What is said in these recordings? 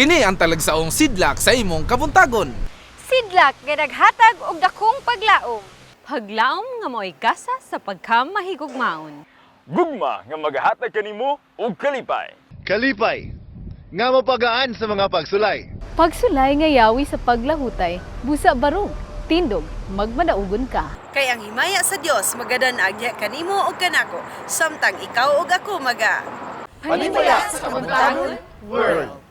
Kini ang talagsaong sidlak sa imong kabuntagon. Sidlak nga naghatag og dakong paglaom. Paglaom nga mo'y gasa sa pagkamahigugmaon. Gugma nga magahatag kanimo og kalipay. Kalipay, nga mapagaan sa mga pagsulay. Pagsulay nga yawi sa paglahutay, busa barog, tindog, magmadaugon ka. Kay ang himaya sa Dios magadan-agya kanimo ug kanako samtang ikaw ug ako maga Panimaya sa Kabuntagon World.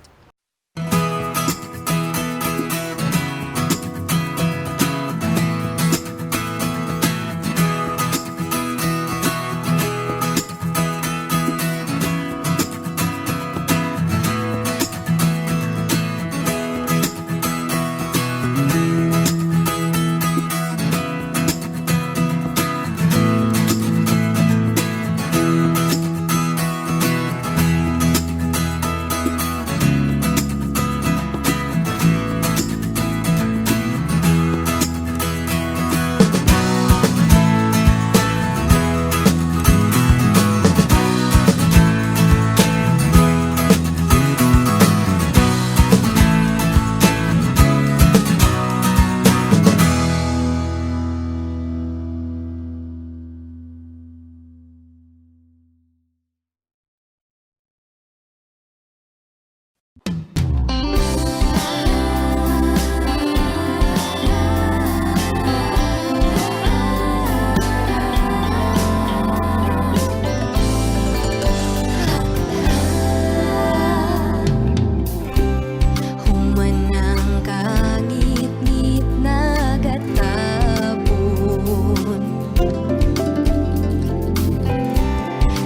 Humanang kangit-ngit nagatapon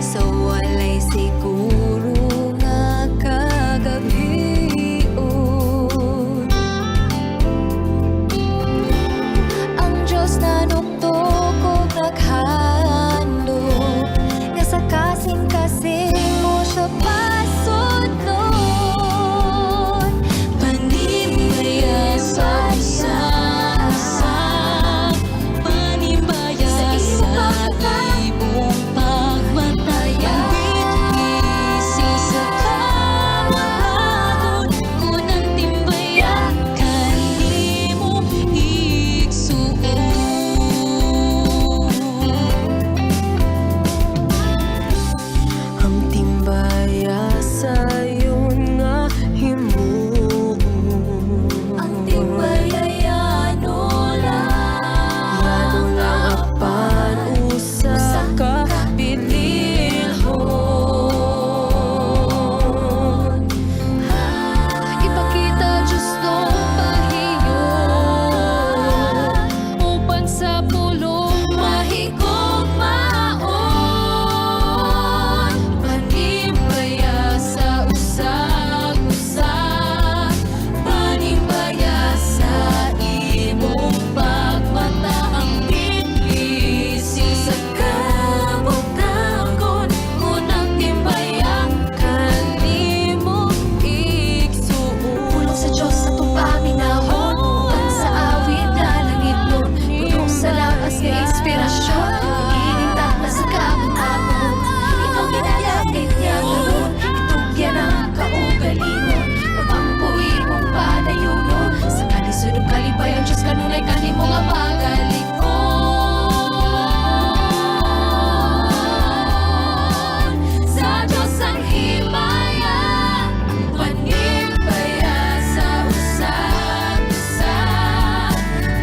sa walay siguro nga kagabion. Ang Diyos na nuktok og naghandom nga sa kasing-kasing mo siya pasudlon. Panimbaya sa isa, panimbaya sa imong pagmataya. Ang sa kamatagon, unang timbaya kanimo igsuon. Ang timbaya sayon nga himuon. Ang timbaya yano lang, yano lang apan usa ka bililhon. Ipakita Diyos no pahiyo upan sa pulong mahigugmaon. Panimbaya sa usag-usa, panimbaya sa imong pagmata. Ang bitbisi sa kabutagon, unang timbaya kanimo igsuon. Pulong sa Diyos atong paminahon, uban sa awit na langit nun, puno sa lakas nga inspirasyon, ining takna sa kabutagon. Ikaw ginalapit niya karon, itugyan ang kaugalingon, pagpampuwi mong padayunon, sa kalisod ug kalipayon, Diyos kanunay kanimo nga magalikon. Sa Diyos ang himaya, panimbaya sa usag-usa,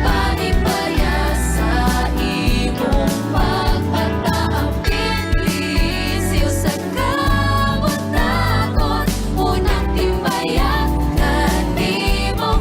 panimbaya sa imong pagpataapit, lisiw sa kabutagon, unang timbaya kanimo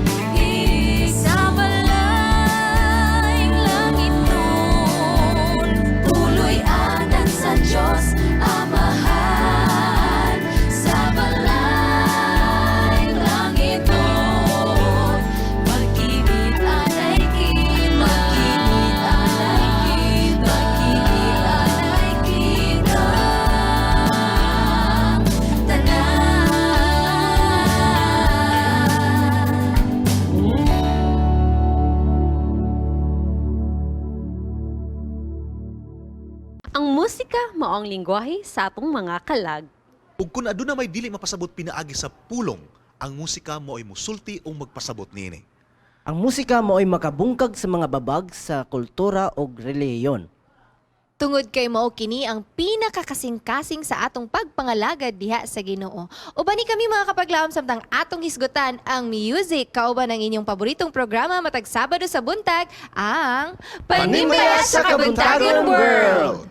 sa balayng langit nun. Tuloy anan sa Diyos Amahan, sa balayng langit nun. Magkibit anay kita, magkibit anay kita, magkibit anay kita tanan. Ang musika mao ang lingwahe sa atong mga kalag. Ug kun aduna may dili mapasabot pinaagi sa pulong, Ang musika mao'y musulti o magpasabot niini. Ang musika mao'y makabungkag sa mga babag sa kultura ug relihiyon. Tungod kay mao kini ang pinakakasing-kasing sa atong pagpangalagad diha sa Ginoo. Uban ni kami, mga kapaglaom, samtang atong hisgutan ang music kauban ang inyong paboritong programa matag Sabado sa buntag, ang Panimaya sa Kabuntagon World!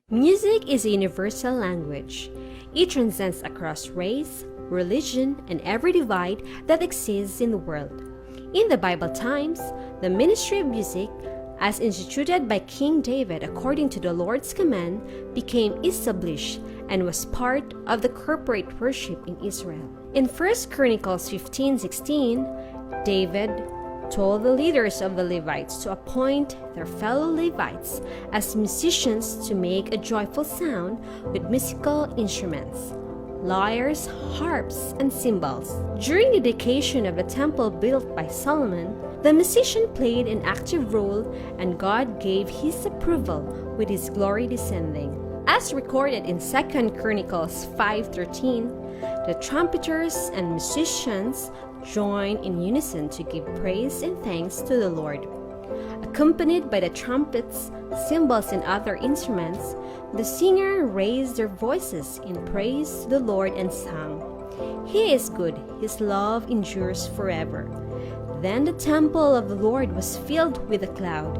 Music is a universal language. It transcends across race, religion, and every divide that exists in the world. In the Bible times, the ministry of music, as instituted by King David according to the Lord's command, became established and was part of the corporate worship in Israel. In 1 Chronicles 15:16, David told the leaders of the Levites to appoint their fellow Levites as musicians to make a joyful sound with musical instruments, lyres, harps, and cymbals. During the dedication of the temple built by Solomon, the musician played an active role and God gave his approval with his glory descending. As recorded in 2 Chronicles 5:13, the trumpeters and musicians joined in unison to give praise and thanks to the Lord. Accompanied by the trumpets, cymbals, and other instruments, the singer raised their voices in praise to the Lord and sang, "He is good, His love endures forever." Then the temple of the Lord was filled with a cloud,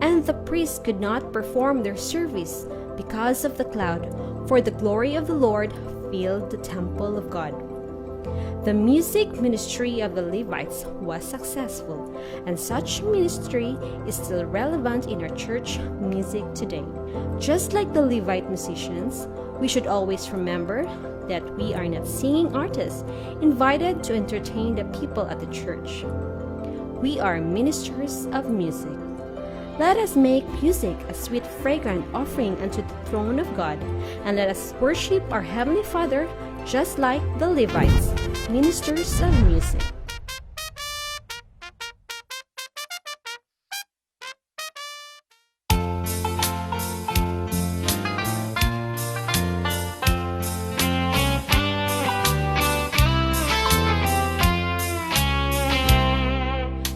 and the priests could not perform their service because of the cloud, for the glory of the Lord filled the temple of God. The music ministry of the Levites was successful, and such ministry is still relevant in our church music today. Just like the Levite musicians, we should always remember that we are not singing artists invited to entertain the people at the church. We are ministers of music. Let us make music a sweet fragrant offering unto the throne of God, and let us worship our Heavenly Father just like the Levites, ministers of music.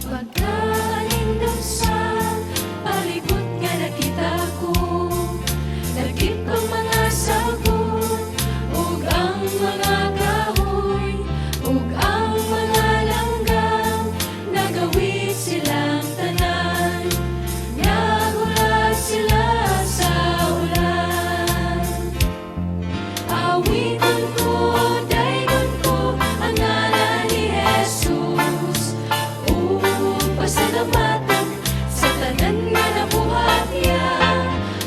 Pagkalindot sa palibot nga nakita ko, lagip ang mga sagot ug ang mga kahoy ug ang mga langgam, nagawit silang tanan, nagula sila sa ulan. Awiton ko, daygon ko ang ngalan ni Jesus ug pasalamatan sa tanan nga nabuhat niya.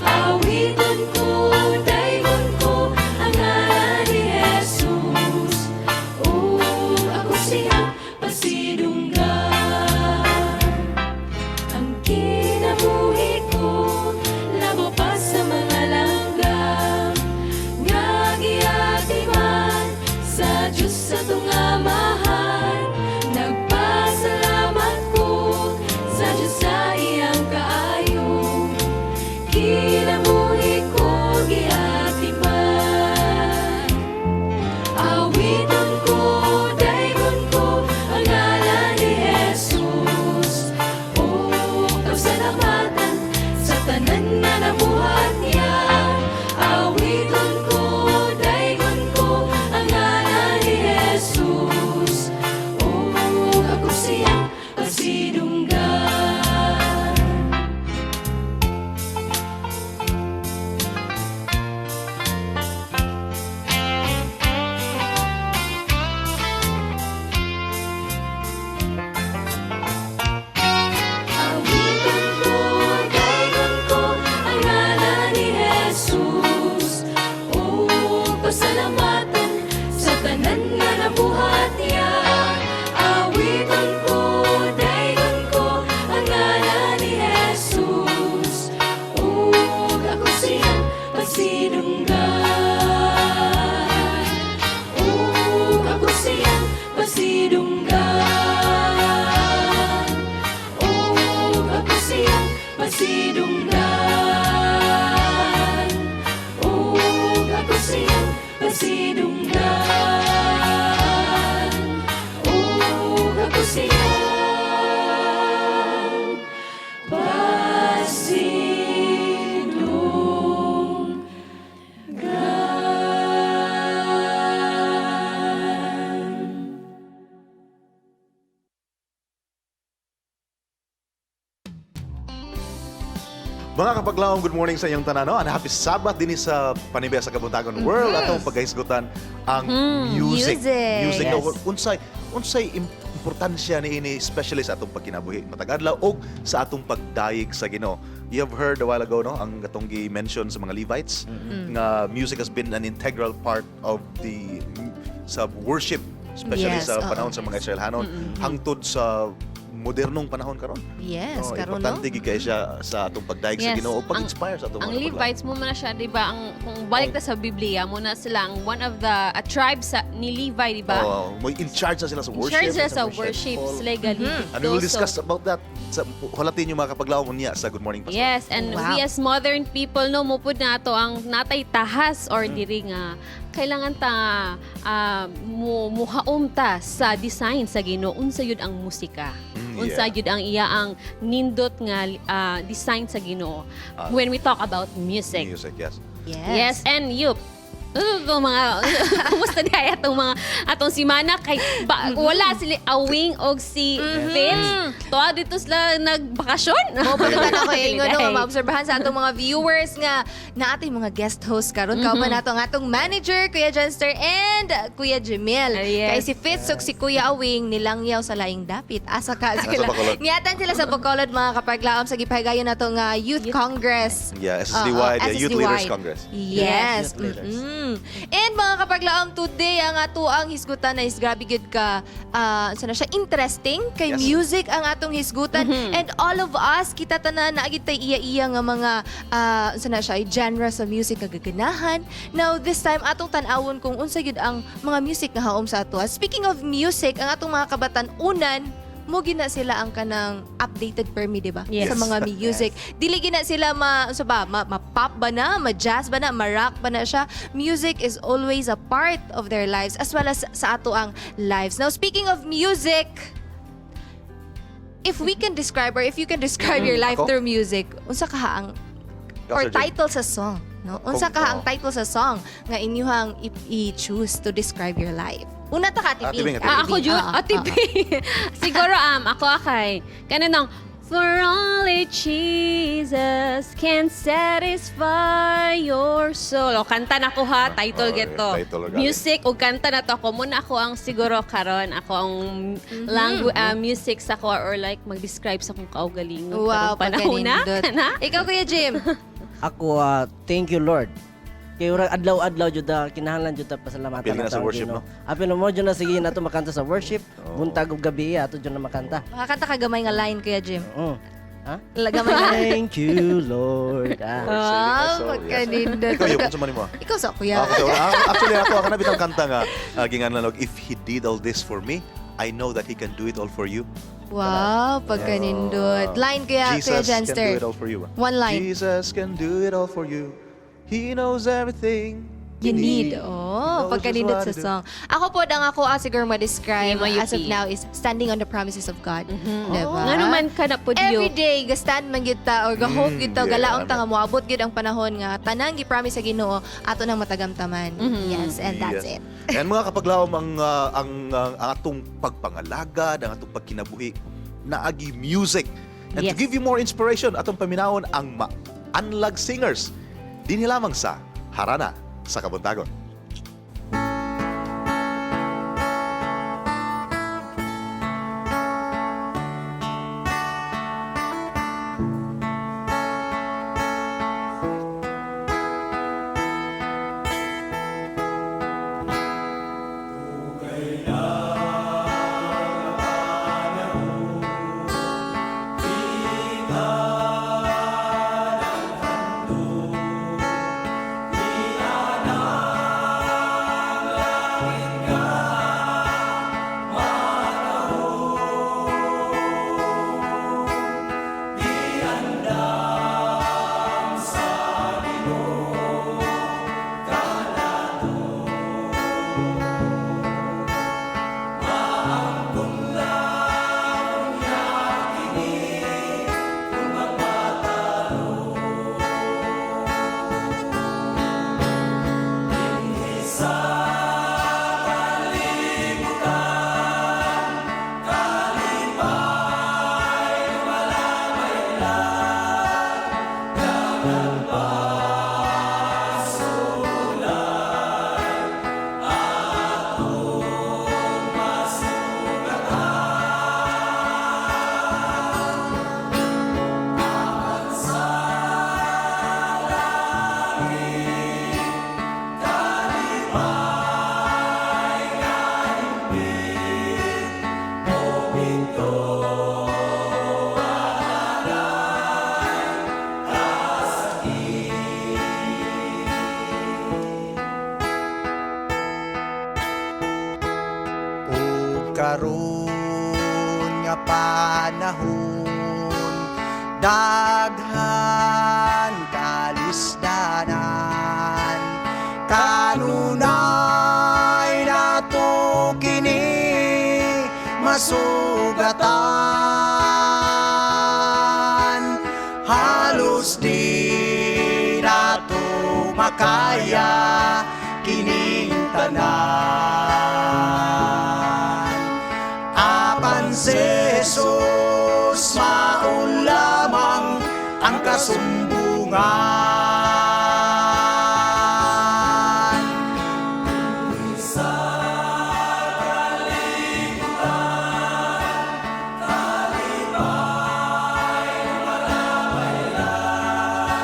Awiton ko, daygon ko ang ngalan ni Jesus ug ako siyang pasidunggan. Ang kinabuhi ko labaw pa sa mga langgam nga giatiman sa Diyos sa atong Amahan. Nagpasalamat ko sa Diyos sa iyang kaayo. Kinabuhi ko giatiman. Awiton ko, daygon ko ang ngalan ni Jesus ug pasalamatan sa tanan nga nabuhat niya. Awiton ko, daygon ko ang ngalan ni Jesus ug ako siyang pasidunggan. Awiton ko, daygon ko ang ngalan ni Jesus ug pasalamatan sa tanan nga nabuhat niya. Awiton ko, daygon ko ang ngalan ni Jesus ug ako siyang pasidunggan. Ug ako siyang pasidunggan. Ug ako siyang pasidunggan. Ug ako siyang pasidunggan. Mga kapaglaom, good morning sa inyong tanan, no? And happy Sabbath din sa Panibaya sa Kabuntagon World. Atong pagkahisgutan ang music. Music. Music. Yes. No? Unsay importansya ni ini, especially sa atong pagkinabuhi matag adlaw og sa atong pagdayeg sa Ginoo. You have heard a while ago, no, ang atong gi-mention sa mga Levites nga music has been an integral part of the sa worship, especially sa Yes, oo. panahon sa mga Israelhanon hangtod sa modernong panahon karon. Yes, No, karon, no? importante gid kay siya sa atong pagdayeg sa Yes. Ginoo ug pag-inspire sa atong Ang mga Levites mo na siya, di ba? Ang kung balik ta sa Biblia, mo na sila ang one of the a tribe sa ni Levi, di ba? Oh, mo in charge na sila sa In worship. charge sila sa worship, sila galing. And we will discuss about that sa hulatin yung mga kapaglaom niya sa Good Morning Pastor. Yes, and we as modern people, no, mupud na ato ang natay tahas or diri nga kailangan ta muhaom ta sa design sa Ginoo, unsa yun ang musika. Unsa yun ang iya ang nindot nga design sa Ginoo when we talk about music. Music, yes. Yes, and you. Ito mga kumusta di ay atong mga atong simana kay ba, wala sila Awing og si Vince. Tuwa dito sila nagbakasyon. Mo pagkatan ako Dili ingon, no, day. nga maobserbahan sa atong mga viewers nga na ating mga guest host karon. Kauban nato ang atong manager Kuya Jenster and Kuya Jamil. Yes. Kay si Fitz ug si Kuya Awing nilangyaw sa laing dapit. Asa ka sila. Bacolod. Niatan sila sa Bacolod, mga kapaglaom, sa gipahigayon nato nga Youth Congress. Yeah, SSDY, Oo, the Youth SSDY. Leaders Congress. Yes. Yes, Youth Leaders. And mga kapaglaom, today ang ato ang hisgutan na is grabe gyud ka sana siya interesting kay music ang atong hisgutan, and all of us kita tanan naa gyud tay iya-iya nga mga unsa na siya genre sa music nga gaganahan. Now this time atong tan-awon kung unsa gyud ang mga music nga haom sa ato. Speaking of music, ang atong mga kabatan-unan mo gina sila ang kanang updated permi, di ba? Yes. Sa mga music. Dili gina sila ma unsa ba, ma pop ba na, ma jazz ba na, ma rock ba na siya. Music is always a part of their lives as well as sa ato ang lives. Now speaking of music, if we can describe or if you can describe your life Ako? through music, unsa kaha ang Ikaw, or Sir Jim. title sa song, no? Unsa Kung- kaha ang oo. title sa song nga inyuhang i-choose to describe your life? Una ta ka, Ate Ate Bing. Bing, Ate Ako Bing. jud, Oo, Ate oo. P. Siguro ako akay kanang "For only Jesus can satisfy your soul." O, kanta na ko ha, title Oh, geto. title, galing. Music o kanta na to ako. Muna ako ang siguro karon ako ang language music sa ko or like mag-describe sa akong kaugalingon Wow, karong panahon na. pagkanindot. Kana? Ikaw, Kuya Jim. Ako, thank you Lord. Kay ura adlaw-adlaw jud ta kinahanglan jud ta pasalamatan Apil na ato sa ang worship, Ginoo. no? Apil mo jud na sige na to makanta sa worship, buntag ug gabi ato jud na makanta. Makakanta ka gamay nga line, Kuya Jim. Ha? Gamay nga line. Thank you Lord. Ah. Lord, saving my Wow, soul, yes. pagkanindot. Ikaw, yung unsa man nimo? Ikaw sa kuya. Ako, actually, ako na bitang kanta nga gingan lang, "If he did all this for me, I know that he can do it all for you." Wow, pagkanindot. Line, Kuya, Kuya Jesus can do Jenster. it all for you. One line. Jesus can do it all for you. He knows everything You need. He Oh, knows just pagkanindot what sa to do. song. Ako po, ang ako, siguro ma-describe Hindi, as of mayupi. now is standing on the promises of God. Diba? Nga naman ka na po Every day, ga-stand man gyud ta or ga-hope gyud ta, galaong ta nga moabot gyud ang panahon nga tanang gi-promise sa Ginoo ato nang matagamtaman. Yes, and that's Yes. it. And mga kapaglaom, ang atong pagpangalagad, ang atong pagkinabuhi naagi music. And to Yes. give you more inspiration, atong paminawon ang Maanlag Singers. Dinhi lamang sa Harana sa Kabuntagon. Panahon, daghan kalisdanan, kanunay nato kini masugatan. Halos di nato makaya kining tanan, apan si Jesus mao lamang ang kasumbungan. Sa kalibutan, kalipay malabaylan, pagsulay atong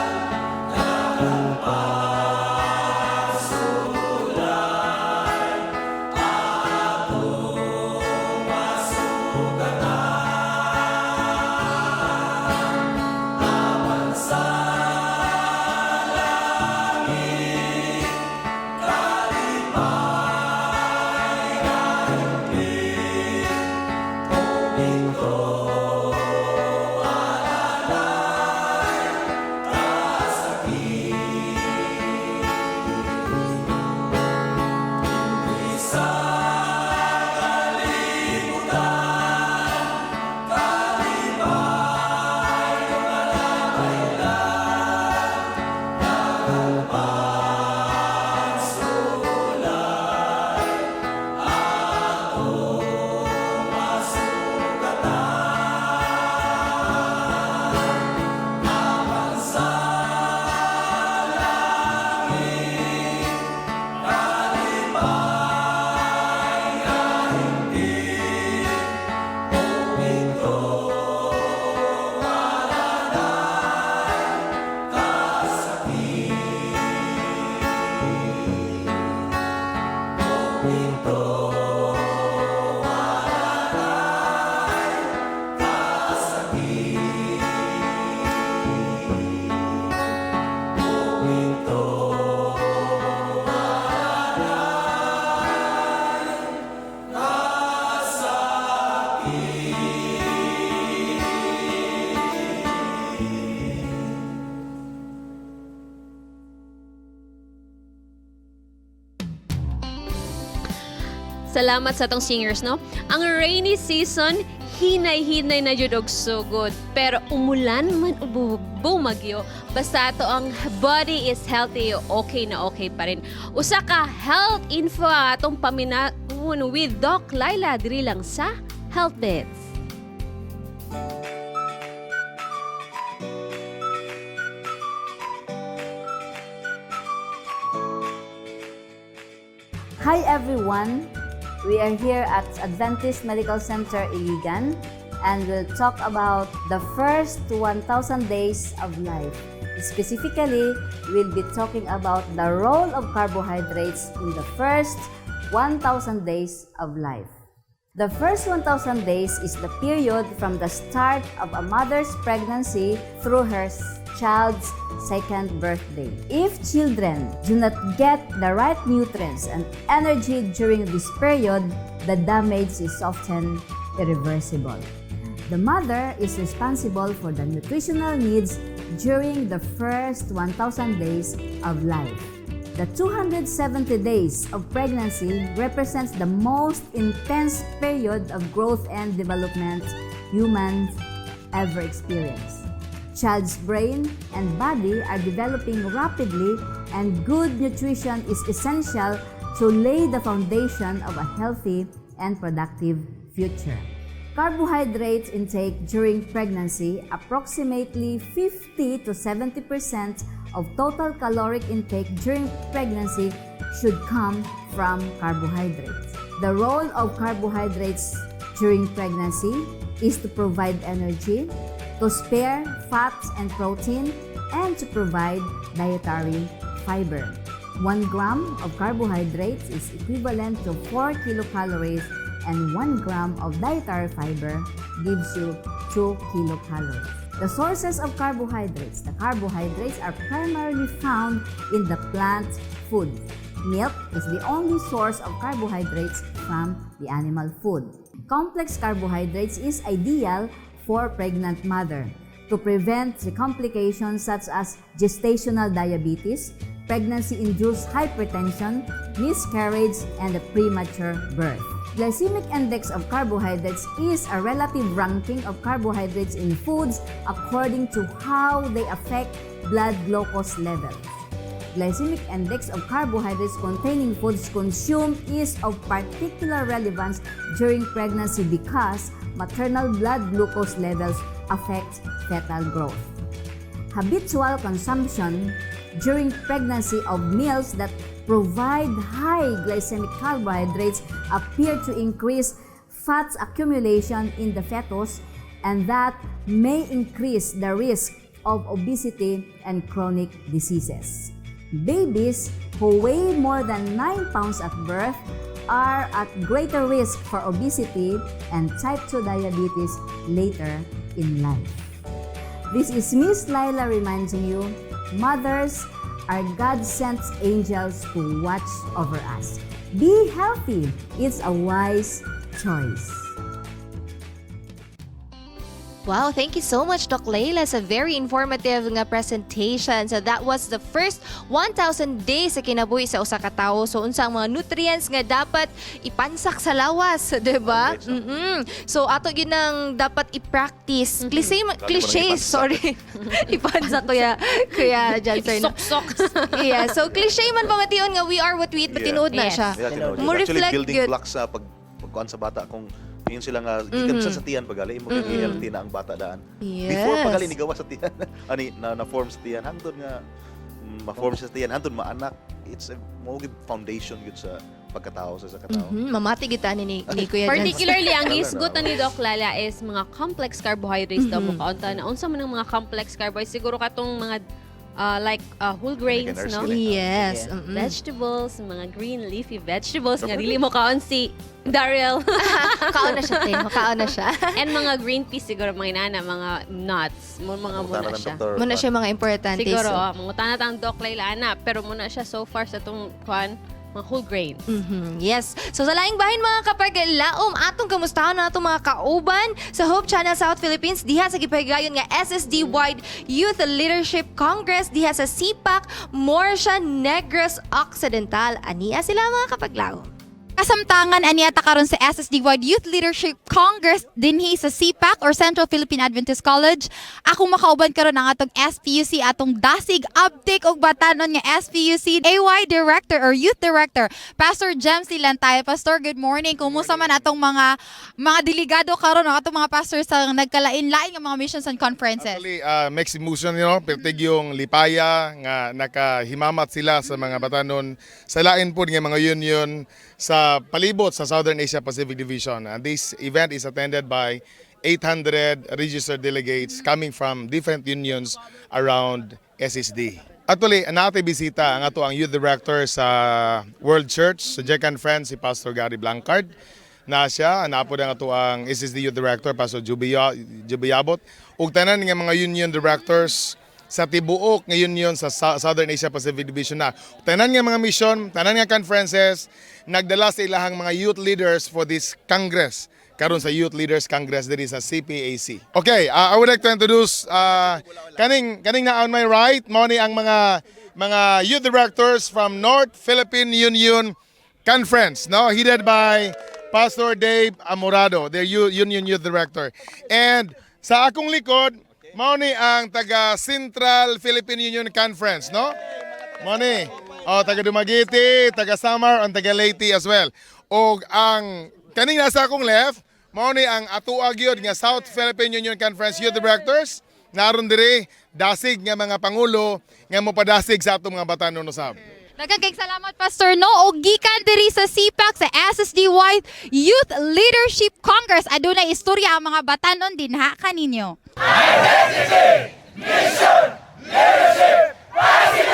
masugatan, apan sa langit kalipay nga higpit, alalay kasakit. Sa kalibutan, kalipay malabaylan, pagsulay atong masugatan, apan sa langit kalipay nga higpit, alalay kasakit. Alalay kasakit. Alalay kasakit. Salamat sa atong singers, no? Ang rainy season, hinay-hinay na jud og sugod. Pero umulan man o bumagyo, basta ato ang body is healthy, okay na okay pa rin. Usa ka health info atong paminawon with Doc Laila diri lang sa Health Bits. Hi everyone! We are here at Adventist Medical Center Iligan and we'll talk about the first 1,000 days of life. Specifically, we'll be talking about the role of carbohydrates in the first 1,000 days of life. The first 1,000 days is the period from the start of a mother's pregnancy through her child's second birthday. If children do not get the right nutrients and energy during this period, the damage is often irreversible. The mother is responsible for the nutritional needs during the first 1,000 days of life. The 270 days of pregnancy represents the most intense period of growth and development humans ever experience. Child's brain and body are developing rapidly, and good nutrition is essential to lay the foundation of a healthy and productive future. Carbohydrate intake during pregnancy, approximately 50 to 70% of total caloric intake during pregnancy should come from carbohydrates. The role of carbohydrates during pregnancy is to provide energy, to spare fats and protein, and to provide dietary fiber. 1 gram of carbohydrates is equivalent to 4 kilocalories, and 1 gram of dietary fiber gives you 2 kilocalories. The sources of carbohydrates. The carbohydrates are primarily found in the plant food. Milk is the only source of carbohydrates from the animal food. Complex carbohydrates is ideal for for pregnant mother to prevent the complications such as gestational diabetes, pregnancy-induced hypertension, miscarriage, and a premature birth. Glycemic index of carbohydrates is a relative ranking of carbohydrates in foods according to how they affect blood glucose levels. Glycemic index of carbohydrates containing foods consumed is of particular relevance during pregnancy because maternal blood glucose levels affect fetal growth. Habitual consumption during pregnancy of meals that provide high glycemic carbohydrates appear to increase fat accumulation in the fetus and that may increase the risk of obesity and chronic diseases. Babies who weigh more than 9 pounds at birth are at greater risk for obesity and type 2 diabetes later in life. This is Miss Laila reminding you, mothers are God sent angels to watch over us. Be healthy. It's a wise choice. Wow, thank you so much, Doc Leila, sa very informative nga presentation. So that was the first 1,000 days sa kinabuhi sa usa ka tawo. So unsa ang mga nutrients nga dapat ipansak sa lawas, 'di ba? So ato gyud nang dapat i-practice. Cliche, Dali mo nang cliche, ipansak. Sorry. Ipansak, Kuya Janser, no? Sok-sok. Yeah, so cliche man pamation nga we are what we eat, but tinuod na siya. Yeah, tinuod. Mo Actually, reflect building gyud. blocks sa pagkuan sa bata kung yun sila nga gikan sa tiyan pagali imo kay healthy na ang bata daan. Before pagali ni gawa sa tiyan, ani na na form sa tiyan hangtod nga ma-form sa tiyan hangtod maanak, it's a mao gyud foundation gyud sa pagkatao sa katao. Mamati kita ni Kuya Janser. Particularly, ang Wala na. gisgutan ni Doc Lala is mga complex carbohydrates daw mukaunta na. Unsa man ang mga complex carbohydrates? Siguro katong mga like whole grains, Beginners no? gini. Yes. Yeah. Vegetables, mga green leafy vegetables nga dili mo kaon si Daryl. Kaon na siya, te. Kaon na siya. And mga green peas siguro mga inana, mga nuts, mo mga Mangutana muna ng siya. doktor. Muna siya mga importante. Siguro, So, oh, mangutana tang Doc Laila ana, pero muna siya so far sa tong kuan, mga whole grains. Yes. So sa laing bahin mga kapaglaom, atong kamustahan na atong mga kauban sa Hope Channel South Philippines diha sa gipahigayon nga SSD Wide Youth Leadership Congress diha sa CPAC, Morsia, Negros Occidental. Ania sila mga kapaglaom. Kasamtangan aniya ta karon sa SSD Wide Youth Leadership Congress dinhi sa CPAC or Central Philippine Adventist College. Akong makauban karon ang atong SPUC, atong dasig uptake og batanon nga SPUC AY Director or Youth Director, Pastor James Lantay. Pastor, good morning. Kumusta man atong mga delegado karon ang atong mga pastors sa nagkalain-lain nga mga missions and conferences? Actually, mixed emotion, pertig yung lipaya nga nakahimamat sila sa mga batanon sa lain po nga mga union sa palibot sa Southern Asia Pacific Division. And this event is attended by 800 registered delegates coming from different unions around SSD. Actually, natin bisita ang ato ang youth director sa World Church, sa Jack and Friends, si Pastor Gary Blancard na siya, napo ang ato ang SSD Youth Director, Pastor Juby Yabot, ug tanan nga mga union directors sa tibuok nga union sa Southern Asia Pacific Division na. Tanan nga mga mission, tanan nga conferences, nagdala sa ilahang mga youth leaders for this Congress karon sa Youth Leaders Congress diri sa CPAC. Okay, I would like to introduce kaning na on my right, mao ni ang mga youth directors from North Philippine Union Conference, no? Headed by Pastor Dave Amorado, their Union Youth Director. And sa akong likod, mao ni ang taga Central Philippine Union Conference, no? Mao ni. Oh, taga Dumaguete, taga Samar, and taga Leyte as well. Og ang kaning nasa akong left, mao ni ang atoa gyud nga South Philippine Union Conference Youth Directors. Naron diri dasig nga mga pangulo nga mopadasig sa atong mga batanon usab. Daghang kay salamat, Pastor, no, og gikan diri sa CPAC sa SSD Wide Youth Leadership Congress, adunay istorya ang mga batanon dinha kaninyo. Mission! Leadership! President!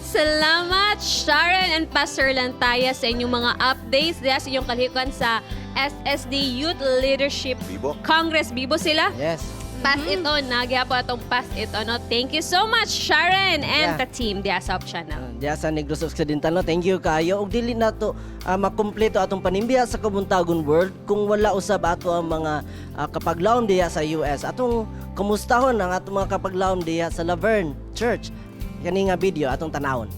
Salamat, Sharon and Pastor Lantaya, sa inyong mga updates diha sa inyong kalihukan sa SSD Youth Leadership Bibo. Congress. Bibo sila? Yes. Pass it on. Nagyapon atong pass it on. No? Thank you so much, Sharon and the team diya sa Hope Channel. Diya sa Negros Occidental, no, thank you kayo. Ug dili nato makumpleto atong panimbiya sa Kabuntagon World kung wala usab ato ang mga kapaglaom diya sa US. Atong kumustahon ang atong mga kapaglaom diya sa Laverne Church. Kani nga video atong tanawon.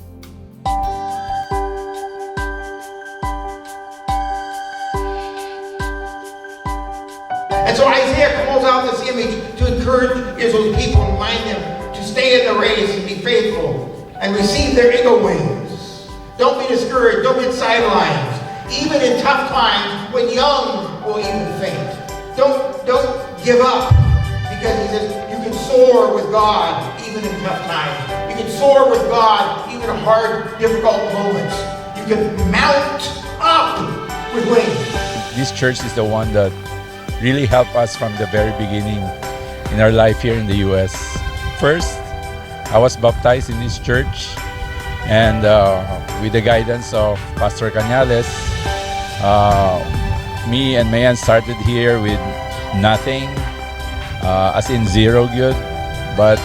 And so Isaiah calls out this image to encourage Israel's people and remind them to stay in the race and be faithful and receive their eagle wings. Don't be discouraged. Don't get sidelined. Even in tough times when young will even faint. Don't give up, because he says you can soar with God even in tough times. You can soar with God even in hard, difficult moments. You can mount up with wings. This church is the one that really helped us from the very beginning in our life here in the US. First, I was baptized in this church, and with the guidance of Pastor Cañales, me and Mayan started here with nothing, as in zero good. But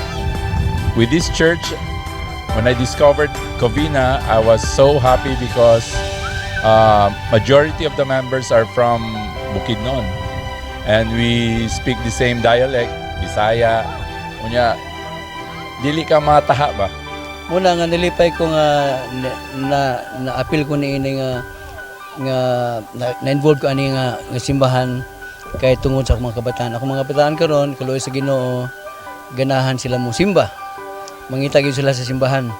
with this church, when I discovered Covina, I was so happy because majority of the members are from Bukidnon. And we speak the same dialect, Bisaya. Unya, dili ka mataha ba? Muna nga nilipay ko nga na na apil ko ni ini nga nga na, na-involve ko ani nga, nga simbahan kay tungod sa akong mga kabataan. Ako mga kabataan karon, kaluoy sa Ginoo, ganahan sila mo simba. Mangita gyud sila sa simbahan.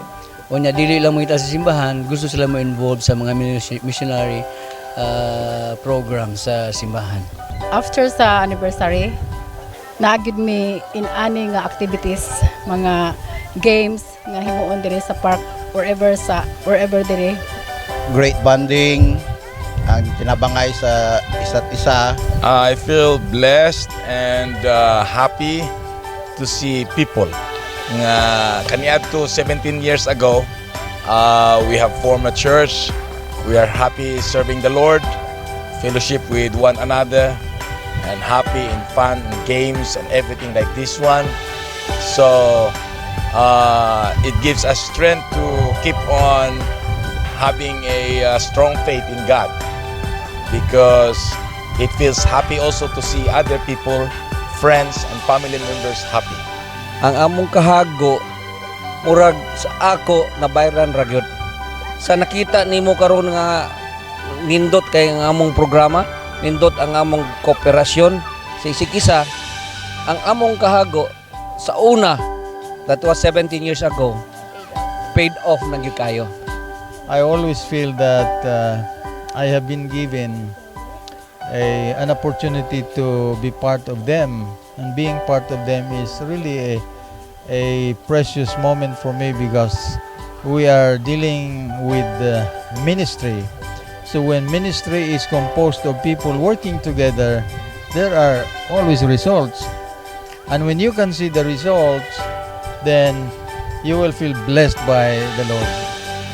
Unya dili lang mangita sa simbahan, gusto sila mo involve sa mga missionary program sa simbahan. After sa anniversary, naa gyud mi in-ani nga activities, mga games nga himuon diri sa park, wherever diri. Great bonding, ang tinabangay sa isa't isa. I feel blessed and happy to see people. Nga kaniadto 17 years ago, we have formed a church. We are happy serving the Lord, fellowship with one another, and happy in fun and games and everything like this one. So it gives us strength to keep on having a strong faith in God because it feels happy also to see other people, friends, and family members happy. Ang among kahago murag sa ako na bayran ra gyud. Sa nakita nimo karon nga nindot kay ang among programa, nindot ang among kooperasyon sa isig isa, ang among kahago sa una, that was 17 years ago, paid off na gyud kayo. I always feel that I have been given an opportunity to be part of them, and being part of them is really a precious moment for me because we are dealing with ministry. So when ministry is composed of people working together, there are always results. And when you can see the results, then you will feel blessed by the Lord.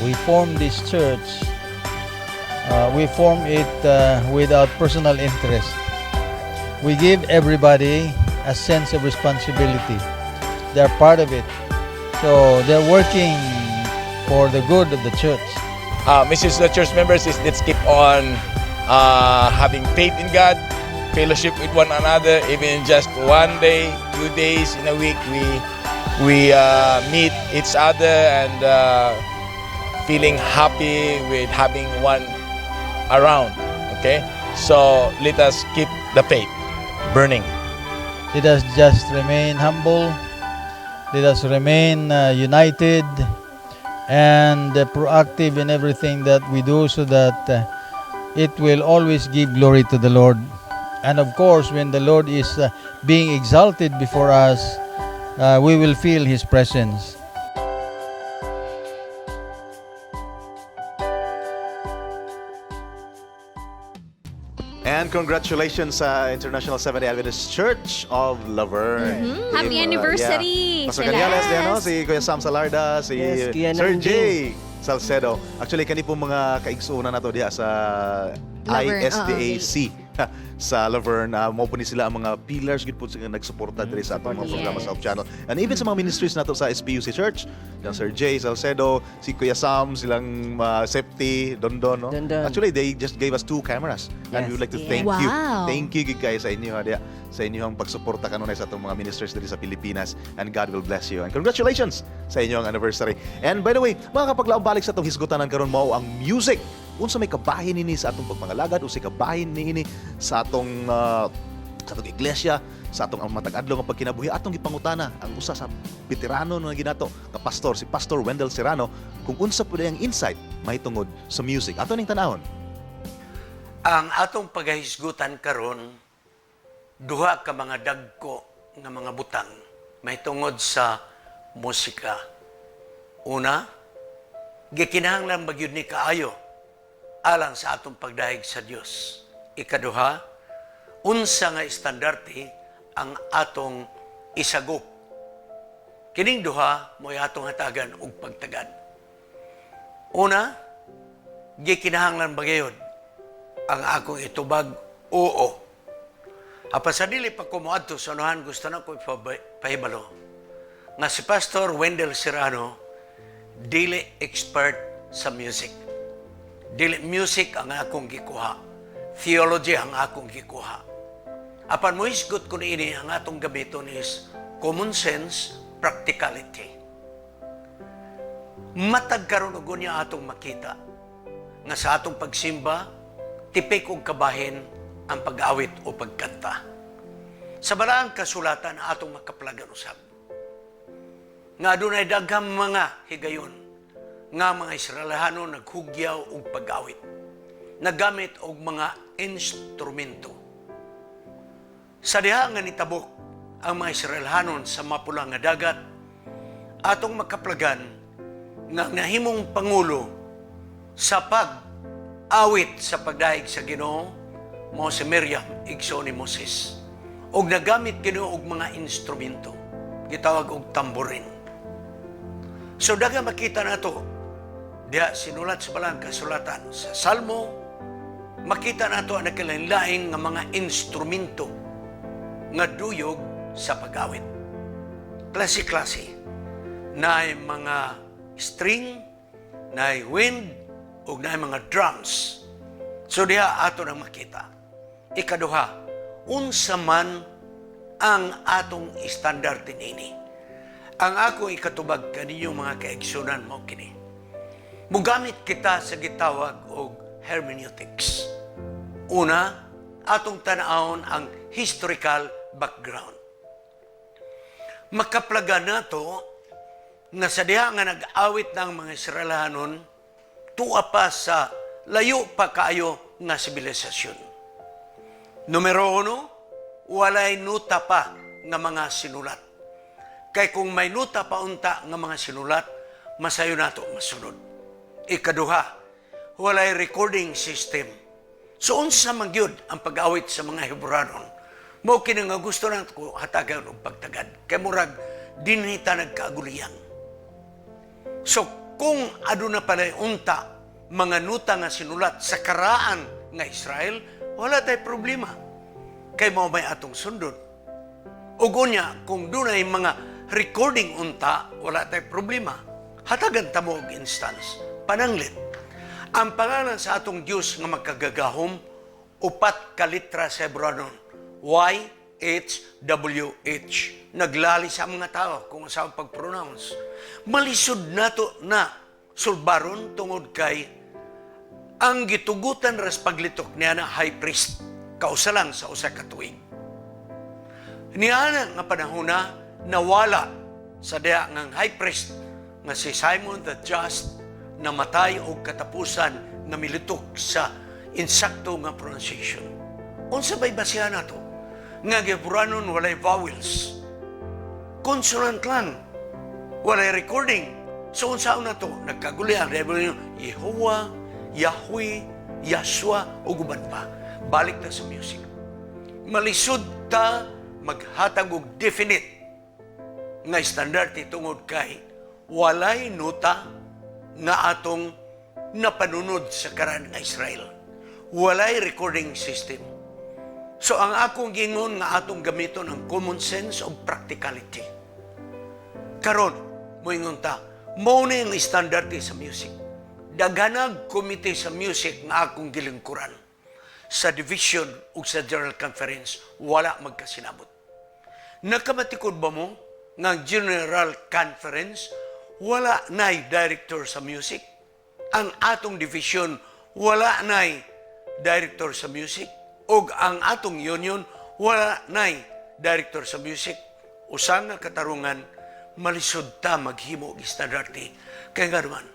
We formed this church, we form it without personal interest. We give everybody a sense of responsibility. They're part of it. So they're working for the good of the church. Message to the church members is let's keep on having faith in God, fellowship with one another, even in just one day, 2 days in a week, we meet each other and feeling happy with having one around. Okay, so let us keep the faith burning. Let us just remain humble. Let us remain united and proactive in everything that we do so that it will always give glory to the Lord. And of course, when the Lord is being exalted before us, we will feel His presence. And congratulations sa International Seventh-day Adventist Church of La Verne. Happy anniversary, Pastor sila. Cañales, di ano? Si Kuya Sam Salarda, si Yes, Kuya Sir Nanding. Jay Salcedo. Actually, kani po mga kaigsuonan nato diha sa Laverne, ISDAC. sa La Verne. Mao po ni sila ang mga pillars gid po sa nagsuporta diri sa atong mga programa sa Hope Channel. And even sa mga ministries nato sa SPUC Church, yung Sir Jay Salcedo, si Kuya Sam, silang Septi, Dondon, no? Dondon. Actually, they just gave us two cameras. And we would like to thank you. Thank you gid kayo sa inyo ha, diya, sa inyong pagsuporta kanunay sa atong mga ministers diri sa Pilipinas, and God will bless you. And congratulations sa inyong anniversary. And by the way, mga kapaglaom, balik sa atong hisgutanan karon, mao ang music. Unsa may kabahin nini sa atong pagpangalagad, unsay kabahin niini sa atong iglesia, sa atong ang matag adlaw nga pagkinabuhi? Atong gipangutana ang usa sa veterano na ginato nga pastor, si Pastor Wendell Serrano, kung unsa pud ang insight mahitungod sa music. Ato ning tan-awon. Ang atong pagahisgutan karon, duha ka mga dagko nga mga butang mahitungod sa musika. Una, gikinahanglan ba gyud ni kaayo alang sa atong pagdayeg sa Dios? Ikaduha, unsa nga estandarte ang atong isagop? Kining duha mo'y atong hatagan og pagtagad. Una, gikinahanglan ba gayud? Ang akong itubag, oo. Apan sa dili pa ko moadto sa unahan, gusto na ko ipahibalo nga si Pastor Wendell Serrano dili expert sa music. Dili music ang akong gikuha. Theology ang akong gikuha. Apan mohisgot ko niini, ang atong gamiton is common sense, practicality. Matag karon og unya, atong makita nga sa atong pagsimba, tipik og kabahin ang pag-awit o pagkanta. Sa balaang kasulatan, atong makaplagan usab nga adunay daghang mga higayon nga mga Israelano naghugyaw og pag-awit, nagamit og mga instrumento. Sa diha nga nitabok ang mga Israelhanon sa Mapula nga Dagat, atong makaplagan nga nahimong pangulo sa pag-awit sa pagdayeg sa Ginoo mao si Miriam, igsoon ni Moses. Og nagamit kini og mga instrumento, gitawag og tamborin. So daghang makita nato diha sinulat sa balang kasulatan sa Salmo, makita nato ang nagkalain-lain nga mga instrumento nga duyog sa pag-awit. Klase-klase. Naay mga string, naay wind, ug naay mga drums. So diha ato nang makita. Ikaduha, unsa man ang atong standard niini? Ang ako ikatubag kaninyo, mga kaigsunan, mo kini. Mugamit kita sa gitawag og hermeneutics. Una, atong tan-awon ang historical background. Makaplaga nato nga sa diha nga nag-awit ng mga Israelanon, tua pa sa layo pa kaayo nga sibilisasyon. Numero uno, walay nuta pa nga mga sinulat. Kay kung may nuta pa unta nga mga sinulat, masayo nato masunod. Ikaduha, walay recording system. So unsa man gyud ang pag-awit sa mga Hebranon? Mao kini nga gusto na ko hatagan og pagtagad. Kay murag dinhi ta nagkaaguliyan. So kung aduna pala'y unta mga nuta nga sinulat sa karaan nga Israel, wala tay problema. Kay mao may atong sundon. Ug unya, kung dunay mga recording unta, wala tay problema. Hatagan ta mo og instance. Pananglit, ang pangalan sa atong Dios nga makagagahom, upat ka litra sa Hebranon. Y H W H. Naglali sa mga tao kung sa pag-pronounce. Malisod nato na sulbaron tungod kay ang gitugutan ras paglitok niya na high priest kausa lang sa usa ka tuig. Niana nga panahon na nawala sa diha nga high priest nga si Simon the Just, namatay og katapusan nga militok sa insakto nga pronunciation. Unsa bay basihan nato? Nga Hebranon walay vowels. Consonant lang. Walay recording. So unsa na to? Nagkagulian. Yehovah, Yahweh, Yahshua, ug uban pa. Balik ta sa music. Malisod ta maghatag og definite nga standard tungod kay walay nota nga atong napanunod sa karaan nga Israel. Walay recording system. So ang akong gingon nga atong gamiton ang common sense o practicality. Karon, moingon ta, mao ni ang standard sa music. Daghanag komite sa music nga akong gilingkuran. Sa division ug sa general conference, wala magkasinabot. Nakamatikod ba mo nga ang general conference wala nay director sa music? Ang atong division wala nay director sa music? Ug ang atong union wala nay director sa music? Usa nga katarungan, malisod ta maghimo og estandarte. Kay nga naman,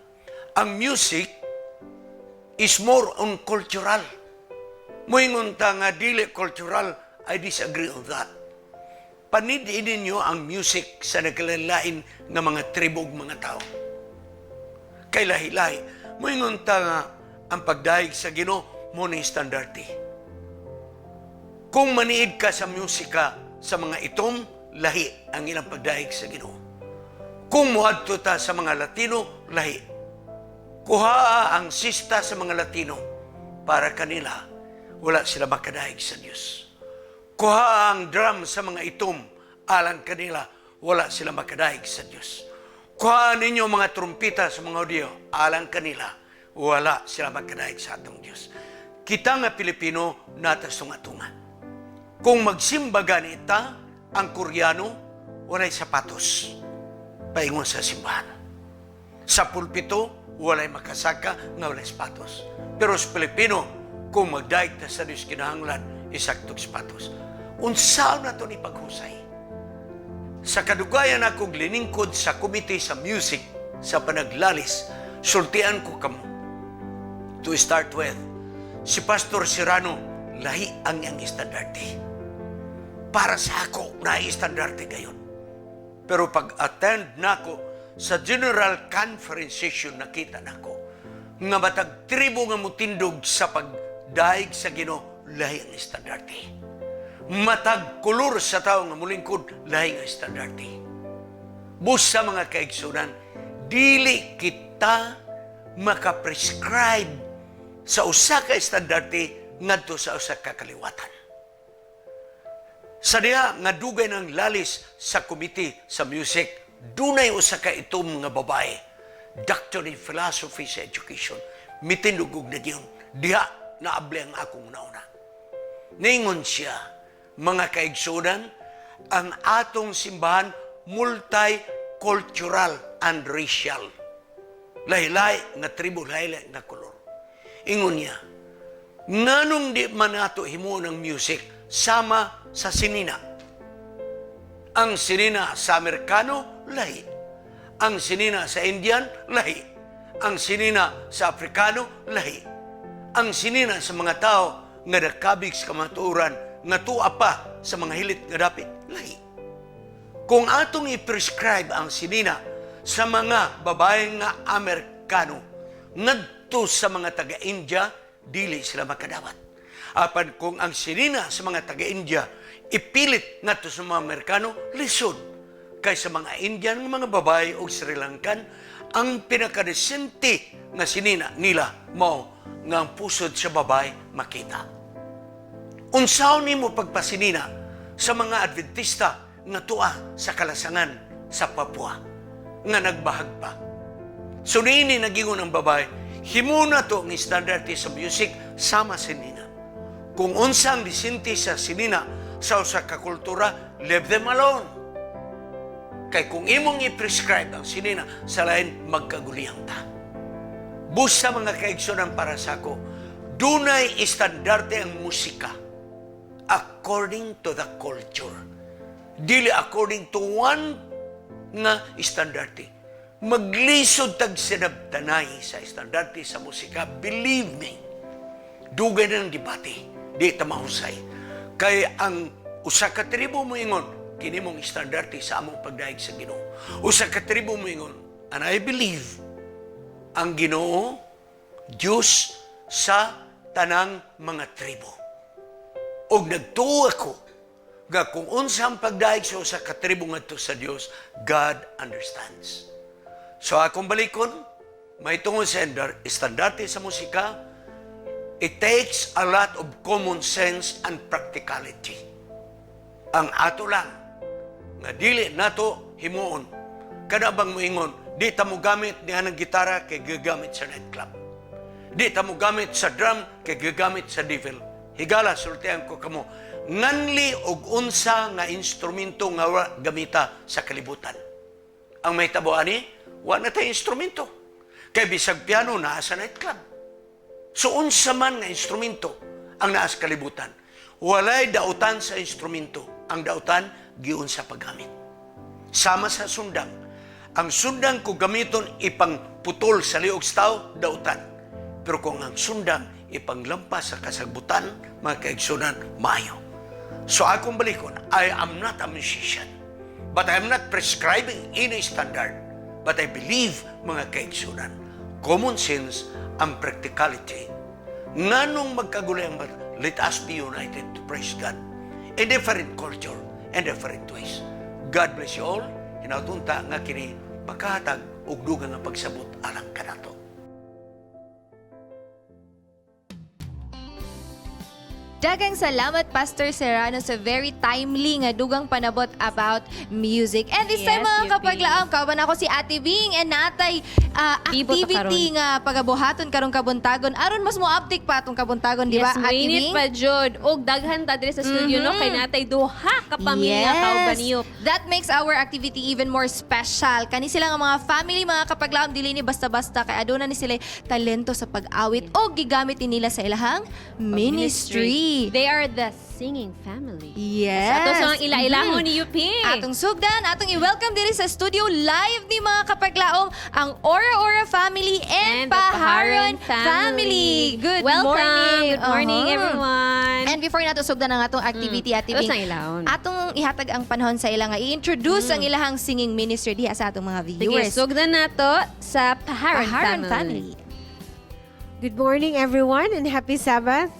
ang music is more on cultural. Moingon ta nga dili cultural, I disagree on that. Panid-i ninyo ang music sa nagkalain nga mga tribo ug mga tao. Kay lahi-lahi. Moingon ta nga ang pagdayeg sa Ginoo mao ni estandarte. Kung maniid ka sa musika sa mga itom, lahi ang ilang pagdayeg sa Ginoo. Kung muadto ta sa mga Latino, lahi. Kuha ang sista sa mga Latino, para kanila, wala sila makadayeg sa Dios. Kuha ang drum sa mga itom, alang kanila, wala sila makadayeg sa Dios. Kuha ninyo mga trumpita sa mga Hudiyo, alang kanila, wala sila makadayeg sa atong Dios. Kita nga Pilipino, natas tunga-tunga. Kung magsimba gani ta, ang Koreano, walay sapatos. Paingon sa simbahan. Sa pulpito, walay makasaka nga walay sapatos. Pero sa Pilipino, kung magdaig ta sa Diyos, kinahanglan isaktog sapatos. Unsaon na to ni paghusay? Sa kadugayan akong liningkod sa komite sa music sa panaglalis, sultian ko kamo. To start with, si Pastor Serrano, lahi ang iyang estandarte. Para sa ako, na estandarte gayon. Pero pag-attend nako sa General Conference session, nakita nako nga matag tribo nga mutindog sa pagdaig sa Ginoo, lahi ang estandarte. Matag kolor sa tao nga mulingkod, lahi ang estandarte. Busa, mga kaigsunan, dili kita makaprescribe sa usa ka estandarte ngadto sa usa ka kaliwatan. Sa diha nga dugay ng lalis sa komite sa music, dunay usa ka itom nga babae, Doctor in Philosophy sa Education, mitindog og nagyon. Diha naabli ang akong nauna. Ningon siya, "Mga kaigsunan, ang atong simbahan multicultural and racial. Lahi-lahi nga tribo, lahi-lahi nga kolor." Ingon niya, "Nganong di man nato himuon ang music sama sa sinina? Ang sinina sa Amerikano, lahi. Ang sinina sa Indian, lahi. Ang sinina sa Afrikano, lahi. Ang sinina sa mga tao nga nakabig sa kamatuoran, nga tuwa pa sa mga hilit nga dapit, lahi. Kung atong i-prescribe ang sinina sa mga babae nga Amerikano ngadto sa mga taga-India, dili sila makadawat. Apan kung ang sinina sa mga taga-India ipilit ngadto sa mga Amerikano, lisod. Kay sa mga Indian nga mga babae o Sri Lankan, ang pinakadesente nga sinina nila mao nga ang pusod sa babae makita. Unsaon nimo pagpasinina sa mga Adventista nga tuwa sa kalasangan sa Papua nga nagbahag pa?" So niini nagingon ang babae, "Himo na to ang standard sa music sama sinina. Kung unsang disinti sa sinina sa usa ka kultura, leave them alone. Kay kung imong i-prescribe ang sinina sa lain, magkaguliyang ta." Busa, mga kaigsunan, para sa ako, dunay estandarte ang musika according to the culture. Dili according to one nga estandarte. Maglisod tag sinabtanay sa estandarte sa musika, believe me, dugay na ng debate, di ta mahusay. Kay ang usa ka tribo moingon, "Kini mong estandarte sa among pagdayeg sa Ginoo." Usa ka tribo moingon, and I believe, ang Ginoo, Diyos sa tanang mga tribo. Og nagtuo ako nga kung unsa ang pagdayeg sa usa ka tribo ngadto sa Dios, God understands. So akong balikon, may tungod sa estandarte sa musika, It takes a lot of common sense and practicality. Ang ato lang, nga dili nato himuon. Kada bang moingon, di ta mo gamit niya ng gitara kay gagamit sa nightclub. Di ta mo gamit sa drum kay gagamit sa devil. Higala, sultian ko kamo, nganli og unsa nga instrumento nga wa gamita sa kalibutan. Ang may tabo ani, wa na tay instrumento. Kay bisag piano naa sa nightclub. So unsa man nga instrumento ang naa sa kalibutan. Walay dautan sa instrumento. Ang dautan giunsa paggamit. Sama sa sundang. Ang sundang kung gamiton ipang putol sa liog sa tao, dautan. Pero kung ang sundang ipanglampas sa kasagbutan, mga kaigsunan, maayo. So akong balikon, I am not a musician. But I am not prescribing any standard. But I believe, mga kaigsunan, common sense and practicality. Nganong magkagulay ang bata, let us be united to praise God in different culture and different ways. God bless you all. Hinaot unta nga kini makahatag og dugang nga pagsabot alang kanato. Daghang salamat, Pastor Serrano, sa very timely nga dugang panabot about music. And this time, Yes, mga UP. kapaglaom, kauban ako si Ate Bing and natay Ibo to activity nga pagabuhaton karong kabuntagon. Aron mas mo update pa atong kabuntagon, di ba, Yes, Ate mainit Bing? pa, jud. Og daghan ta diri sa studio, no? Kay natay duha ka pamilya kauban niyo. That makes our activity even more special. Kani sila nga mga family, mga kapaglaom, dili ni basta-basta kay aduna ni sila talento sa pag-awit o gigamit ni nila sa ilahang ministry. They are the singing family. Yes. Ato sa mga ila-ilahon ni UP. Atong sugdan, atong i-welcome diri sa studio live ni mga kapaglaom ang Ora Ora family and And the Paharon Paharon family. family. Good Welcome. morning. Good morning, everyone. And before nato sugdan ang atong activity, Ate Ato Bing, sa ilahon. atong ihatag ang panahon sa ila nga i-introduce ang ilahang singing ministry diha sa atong mga Sige, viewers. sugdan nato sa Paharon, Paharon family. family. Good morning, everyone, and happy Sabbath.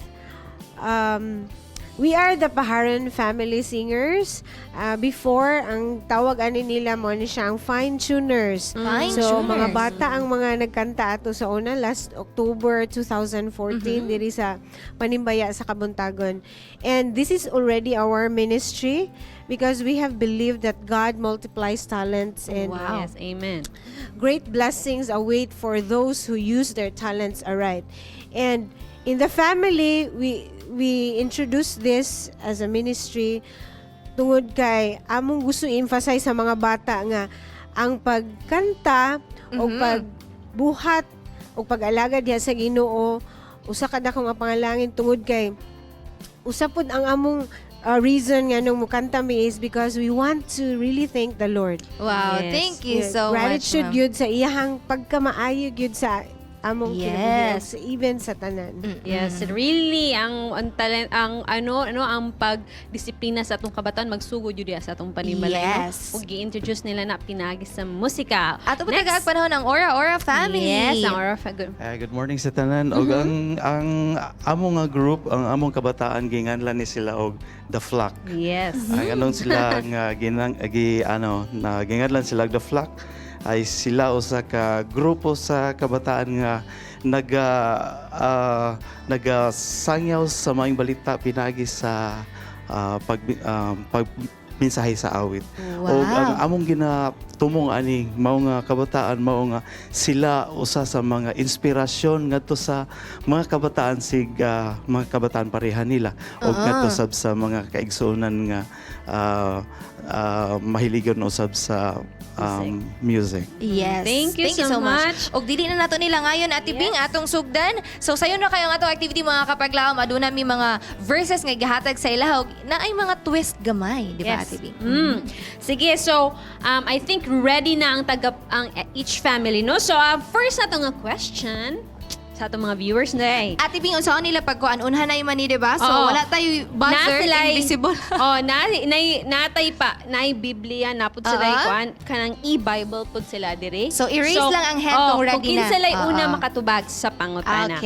We are the Paharon Family Singers. Before, ang tawag ani nila mo ni siya ang fine tuners. Fine So, tuners. mga bata ang mga nagkanta ato sa una last October 2014 diri sa Panimbaya sa Kabuntagon. And this is already our ministry because we have believed that God multiplies talents and Wow. Yes, amen. Great blessings await for those who use their talents aright. And in the family, we introduce this as a ministry tungod kay among gusto i-emphasize sa mga bata nga ang pagkanta o pagbuhat o pag-alaga diha sa Ginoo usa ka dako nga pangalangin tungod kay usa pud ang among reason nga nung mukanta mi is because we want to really thank the Lord. Wow, thank you so much, Gratitude ma'am. gyud sa iyahang pagkamaayo gyud sa among kinabuhi, even sa tanan. Yes, really ang talent, ang ano ano ang pagdisiplina sa atong kabataan magsugod jud diha sa atong panimalay, no? Ug gi-introduce nila na pinagi sa musika. Ato pa Next. tagaag panahon ang Ora Ora family. Yes, ang Ora family. Good morning sa tanan. Og ang among nga group, ang among kabataan ginganlan ni sila og The Flock. Ang anong sila nga ginang gi ano na ginganlan sila og The Flock ay sila usa ka grupo sa kabataan nga naga sangyaw sa maayong balita pinagi sa pag mensahe sa awit. Og ang among ginatumong ani mao nga kabataan mao nga sila usa sa mga inspirasyon ngadto sa mga kabataan sig mga kabataan pareha nila og ngadto sab sa mga kaigsuonan nga mahiligon usab sa music. Yes. Thank you so much. Og dili na nato nila ngayon, Ate Bing, atong sugdan. So sayon na kayo ang atong activity, mga kapaglaom. Aduna mi mga verses nga gihatag sa ilaha og naay mga twist gamay, di ba, Ate Bing? Sige, so I think ready na ang taga ang each family, no? So first na nga question sa atong mga viewers na eh. Ate Bing, unsaon nila pagkuan? Unhan na man ni, di ba? So Oo. wala tayo buzzer, Na sila'y- invisible. Oh, na na natay pa, naay Biblia na pud sila kuan kanang e-Bible pud sila dire. So, i-raise lang ang hand kung ready kung kinsa na. sila'y una makatubag sa pangutana.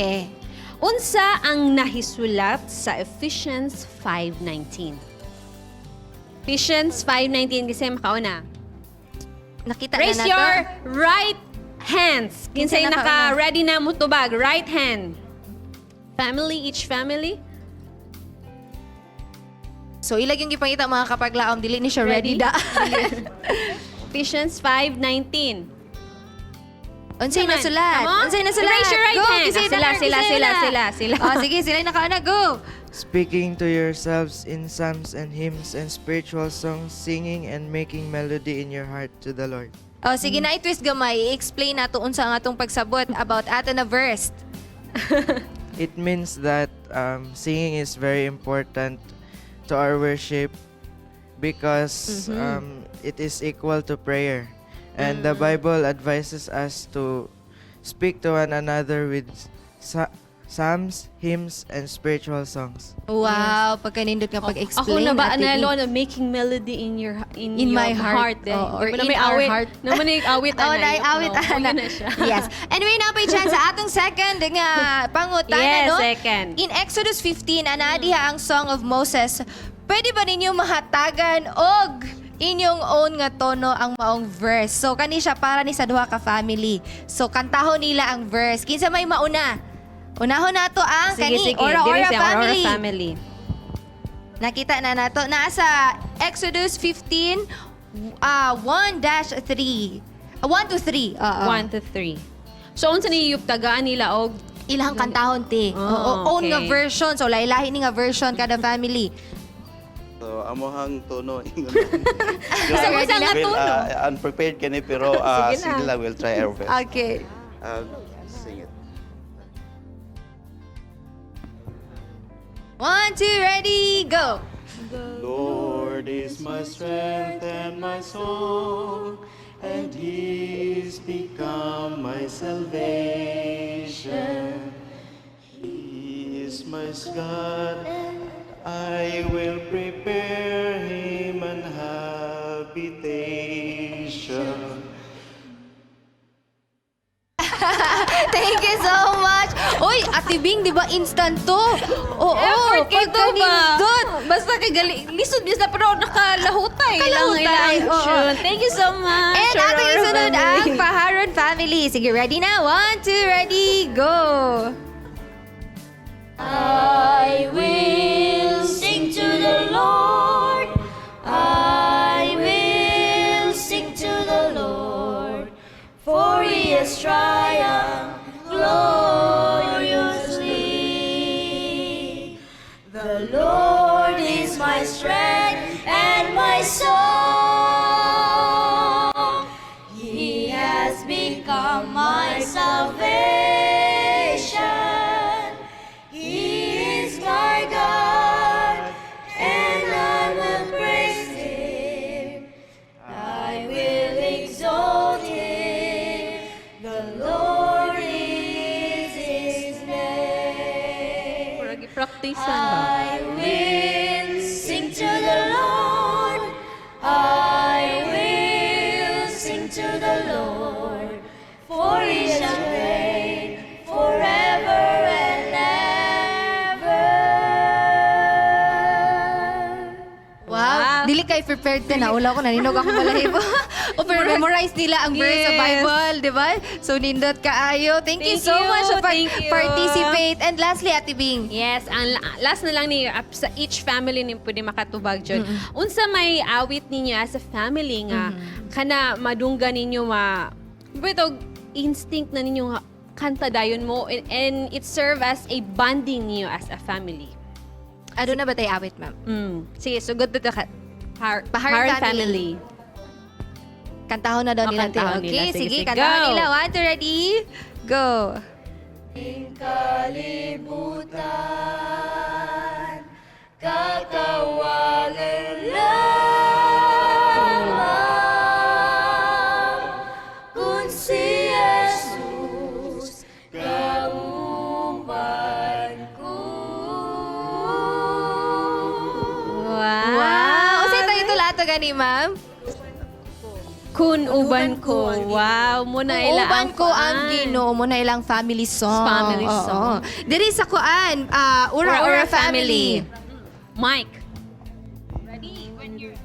Unsa ang nahisulat sa Ephesians 5:19? Ephesians 5:19 kasi makauna. Nakita Raise na nato. your right hands. Kinsa Kinsay nakauna? naka-ready na mutubag, right hand. Family, each family? So ilag yung gipangita, mga kapaglaom, dili ni siya ready, Ready? da. Ephesians 5:19. Unsay Come on. nasulat? Come on. Unsay nasulat? Raise your right Go, hand. kisay Ah, sila, na, sila, kisay sila, na. sila, sila. Oh, sige, sila yung nakauna. Go. Speaking to yourselves in psalms and hymns and spiritual songs, singing and making melody in your heart to the Lord. Oh, sige na, i-twist gamay. I-explain nato unsa ang atong pagsabot about ato na verse. It means that singing is very important to our worship because it is equal to prayer. And the Bible advises us to speak to one another with psalms, hymns, and spiritual songs. Wow, pagkanindot nga pag-explain. Ako na ba Ate analo Bing. na making melody in In your my heart. eh. Oo, or Di ba na in may our awit? heart. Naman na yung awit Oh, ana. na awit No, ana. yun na siya. Yes. Anyway, naa pay chance sa atong second nga pangutana, Yes, no? second. In Exodus 15, ana diha ang Song of Moses. Pwede ba ninyo mahatagan og inyong own nga tono ang maong verse? So kani siya para ni sa duha ka family. So kantahon nila ang verse. Kinsa may mauna? Unahon nato ang Sige, kani sige. Ora Diri Ora siya, Ora family. family. Nakita na nato. Nasa Exodus 15, 1-3. 1 to 3. Oo. 1 to 3. So unsa ni yuptagaan nila og ilang kantahon te. Oh, Oo, own nga version. So lahi-lahi ni nga version kada family. So, amohang tono. Usa nga Well, tono. unprepared kani pero Sige na. sige lang, we'll try our best. Okay. Sing it. One, two, ready, go. Lord is my strength and my song, and He's become my salvation. He is my God, I will prepare Him an habitation. Thank you so much. Uy, Ate Bing, di ba instant to? Oo, Effort kay to ba? pagkanindot. Basta kay gali, lisod bisa pero nakalahutay lang Nakalahutay, ilang oo. tune. Thank you so much. And atong Aurora isunod ang family. Paharon family. Sige, ready na? One, two, ready, go! I will sing to the Lord. I will sing to the Lord, for he has triumphed gloriously. The Lord is my strength and my song. He has become my salvation. He is my God, and I will praise him. I will exalt him. The Lord is his name. Murag i-practice ba? I will sing to the Lord. I will sing to the Lord, for he shall reign forever and ever. Wow. Dili kay prepared ka na. Ulaw ko, naninog ako balahibo. O pero memorize nila ang verse sa Bible, di ba? So, nindot kaayo. Thank you Thank so you. much sa Thank you. participate. And lastly, Ate Bing. Yes, ang last na lang ni sa each family ni pwede makatubag jud. Unsa may awit ninyo as a family nga kana madunggan ninyo ma pero instinct na ninyo nga kanta dayon mo and it serve as a bonding niyo as a family. Ano na ba tayo awit, ma'am? Sige, so good to ka. Paharon Paharon family. family. Kantahon na daw Oh, nila. Te. kantahon Okay, nila. Sige, sige, sige. kantahon Go. nila. One, two, ready? Go. Kalibutan, katawagan lamang kung si Jesus kauban ko. Wow! Wow! Unsay title ato gani, ma'am? Kun uban ko. Wow, muna Kung ila uban ang ko ang kuan. Ginoo, muna ilang family song. Family Oo. song. Diri sa kuan, Ura Ura, Ura Ura family. Mike. Ready when you're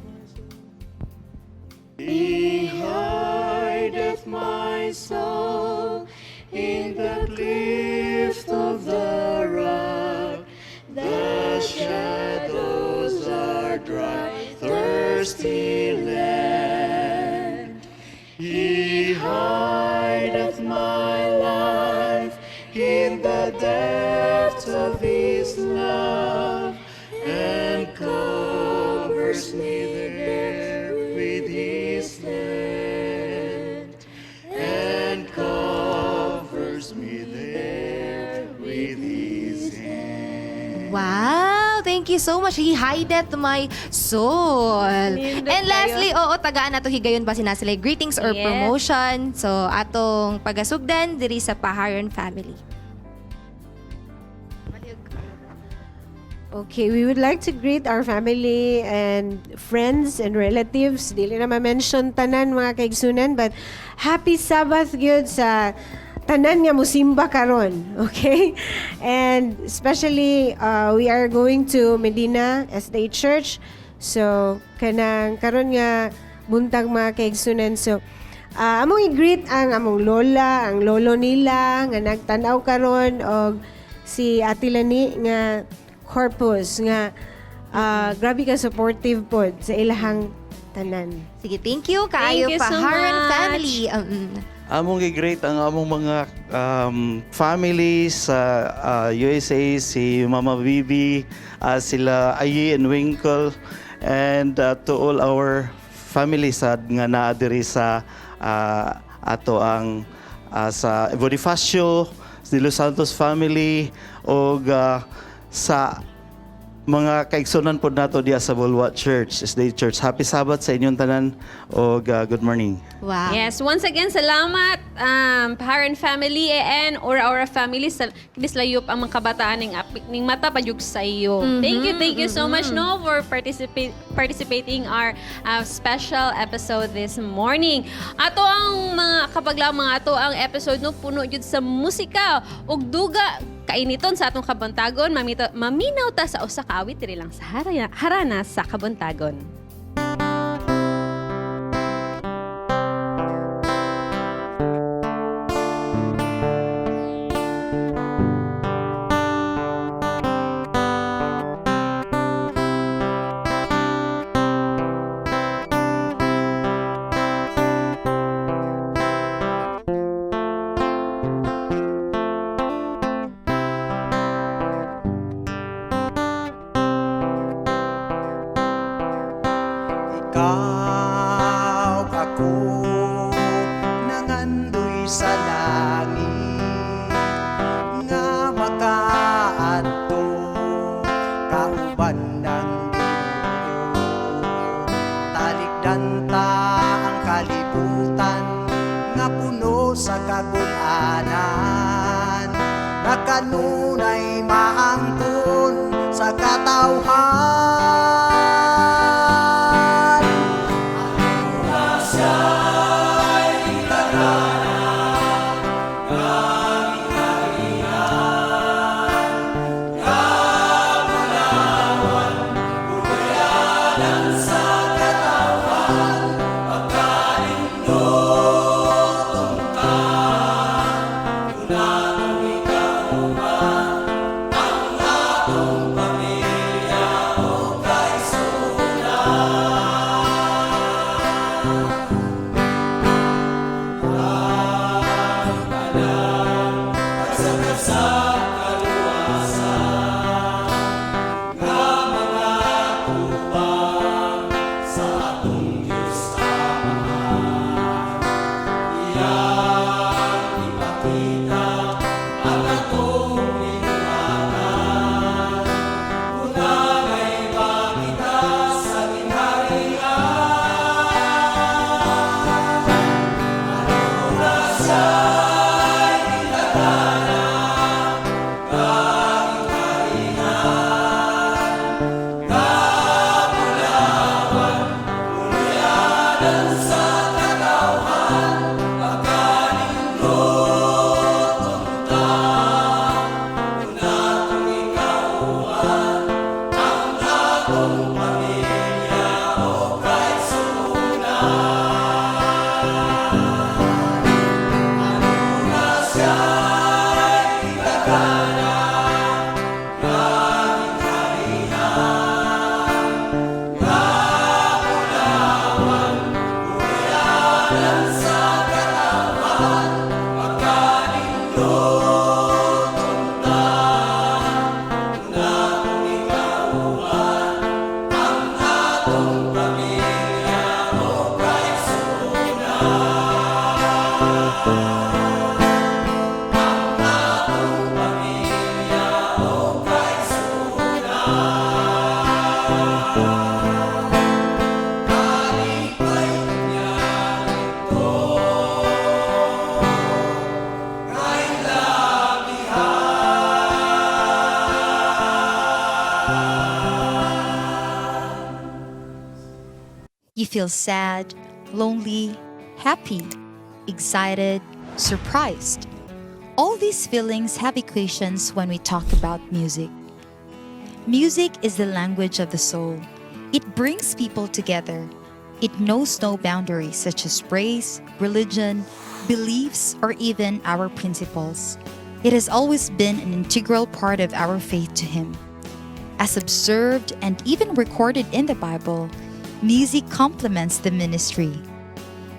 He hideth my soul in the cleft of the rock. thirsty land. He hideth my life in the depths of his love and covers me there with his hand, and covers me there with his hand. Wow! Thank you so much. He hideth my soul. Nindot And lastly, kayo. oo, tagaan nato higayon ba sina sila greetings or promotion. So, atong pagasugdan diri sa Paharon family. Okay, we would like to greet our family and friends and relatives. Dili na ma-mention tanan, mga kaigsunan, but happy Sabbath gyud sa tanan nga musimba karon, okay? And especially we are going to Medina SDA Church. So kanang karon nga buntag, mga kaigsunan. So among i-greet ang among lola, ang lolo nila nga nagtan-aw karon, og si Ate Lani nga Corpus nga grabe ka supportive pod sa ilahang tanan. Sige, thank you kaayo, Thank you so Paharon much. Family. Among gi-greet ang among mga family sa USA, si Mama Bibi, sila Ayi and Winkle, and to all our family sa nga naa diri sa ato ang sa Bonifacio, si Los Santos family, og sa mga kaigsunan pod nato diya sa Bulwa Church, SDA Church. Happy Sabbath sa inyong tanan og good morning. Wow. Yes, once again, salamat Paharon family and Ora Ora family sa layop ang mga kabataan ning apik ning mata padyug sa iyo. Thank you so much, no, for participating our special episode this morning. Ato ang mga kapaglaom, mga ato ang episode, no, puno jud sa musika ug duga kainiton sa atong kabuntagon. Mamito, maminaw ta sa usa ka awit diri lang sa Harana sa Kabuntagon. Ikaw ako nangandoy sa langit nga makaadto kauban ng Ginoo. Talikdan ta ang kalibutan nga puno sa kagul-anan nga kanunay maangkon sa katawhan. Siya'y tanan Kabulawan, Puyanan sa katawan, Pagkalinutong ka, Kunatong ikauban, ang atong pamilya. You feel sad, lonely, happy, excited, surprised. All these feelings have equations when we talk about music. Music is the language of the soul. It brings people together. It knows no boundaries such as race, religion, beliefs, or even our principles. It has always been an integral part of our faith to Him. As observed and even recorded in the Bible, music complements the ministry.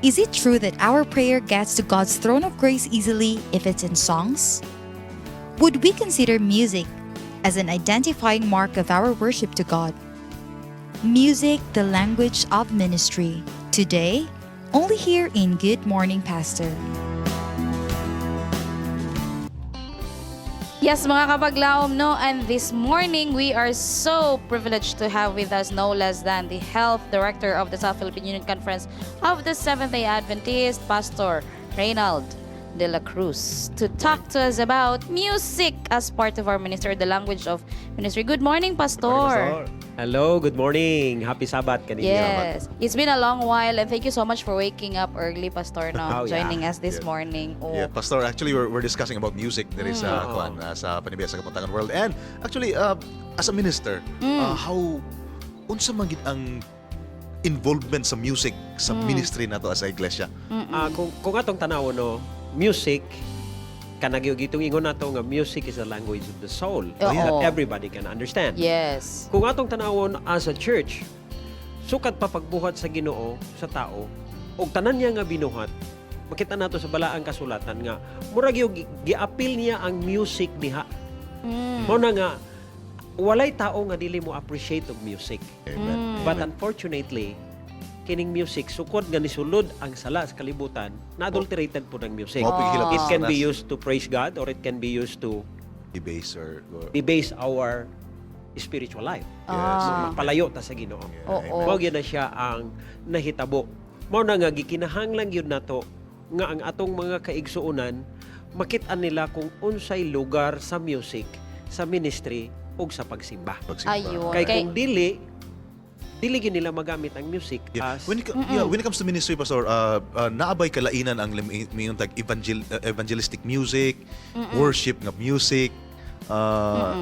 Is it true that our prayer gets to God's throne of grace easily if it's in songs? Would we consider music as an identifying mark of our worship to God? Music, the language of ministry. Today, only here in Good Morning Pastor. Yes, mga kapaglaom, no? And this morning, we are so privileged to have with us no less than the Health Director of the South Philippine Union Conference of the Seventh-day Adventist, Pastor Reynald de la Cruz, to talk to us about music as part of our ministry, the language of ministry. Good morning, Pastor. Hello, good morning. Happy Sabbath kaninyo. Yes. It's been a long while, and thank you so much for waking up early, Pastor, no? Oh, yeah. Joining us this morning. Oh. Yeah, Pastor, actually we're discussing about music there is sa kuan sa Panibiya sa Kabuntagon World. And actually as a minister, how unsa man gid ang involvement sa music sa ministry nato as a iglesia? Kung atong tanaw, no, music kanang gitong ingon nato nga music is the language of the soul Oo. that everybody can understand. Kung atong tanawon as a church, sukad pa pagbuhat sa Ginoo sa tao ug tanan niya nga binuhat, makita nato sa balaang kasulatan nga murag yung giapil niya ang music diha. Mao na nga walay tao nga dili mo appreciate og music. Amen. But unfortunately, kining music sukod nga nisulod ang sala sa kalibutan, na adulterated po ng music. Mao pud It can be Satanas. used to praise God or it can be used to debase or debase our spiritual life. Yes. So, mapalayo ta sa Ginoo. Oo. Mao gyud na siya ang nahitabo. Mao na nga gikinahanglan gyud nato nga ang atong mga kaigsuonan makit-an nila kung unsay lugar sa music sa ministry ug sa pagsimba. Pagsimba. Ayun. Kay kung dili dili gyud nila magamit ang music as Yeah, when it comes to ministry, Pastor, naa bay kalainan ang miingon tag evangelistic music, worship nga music.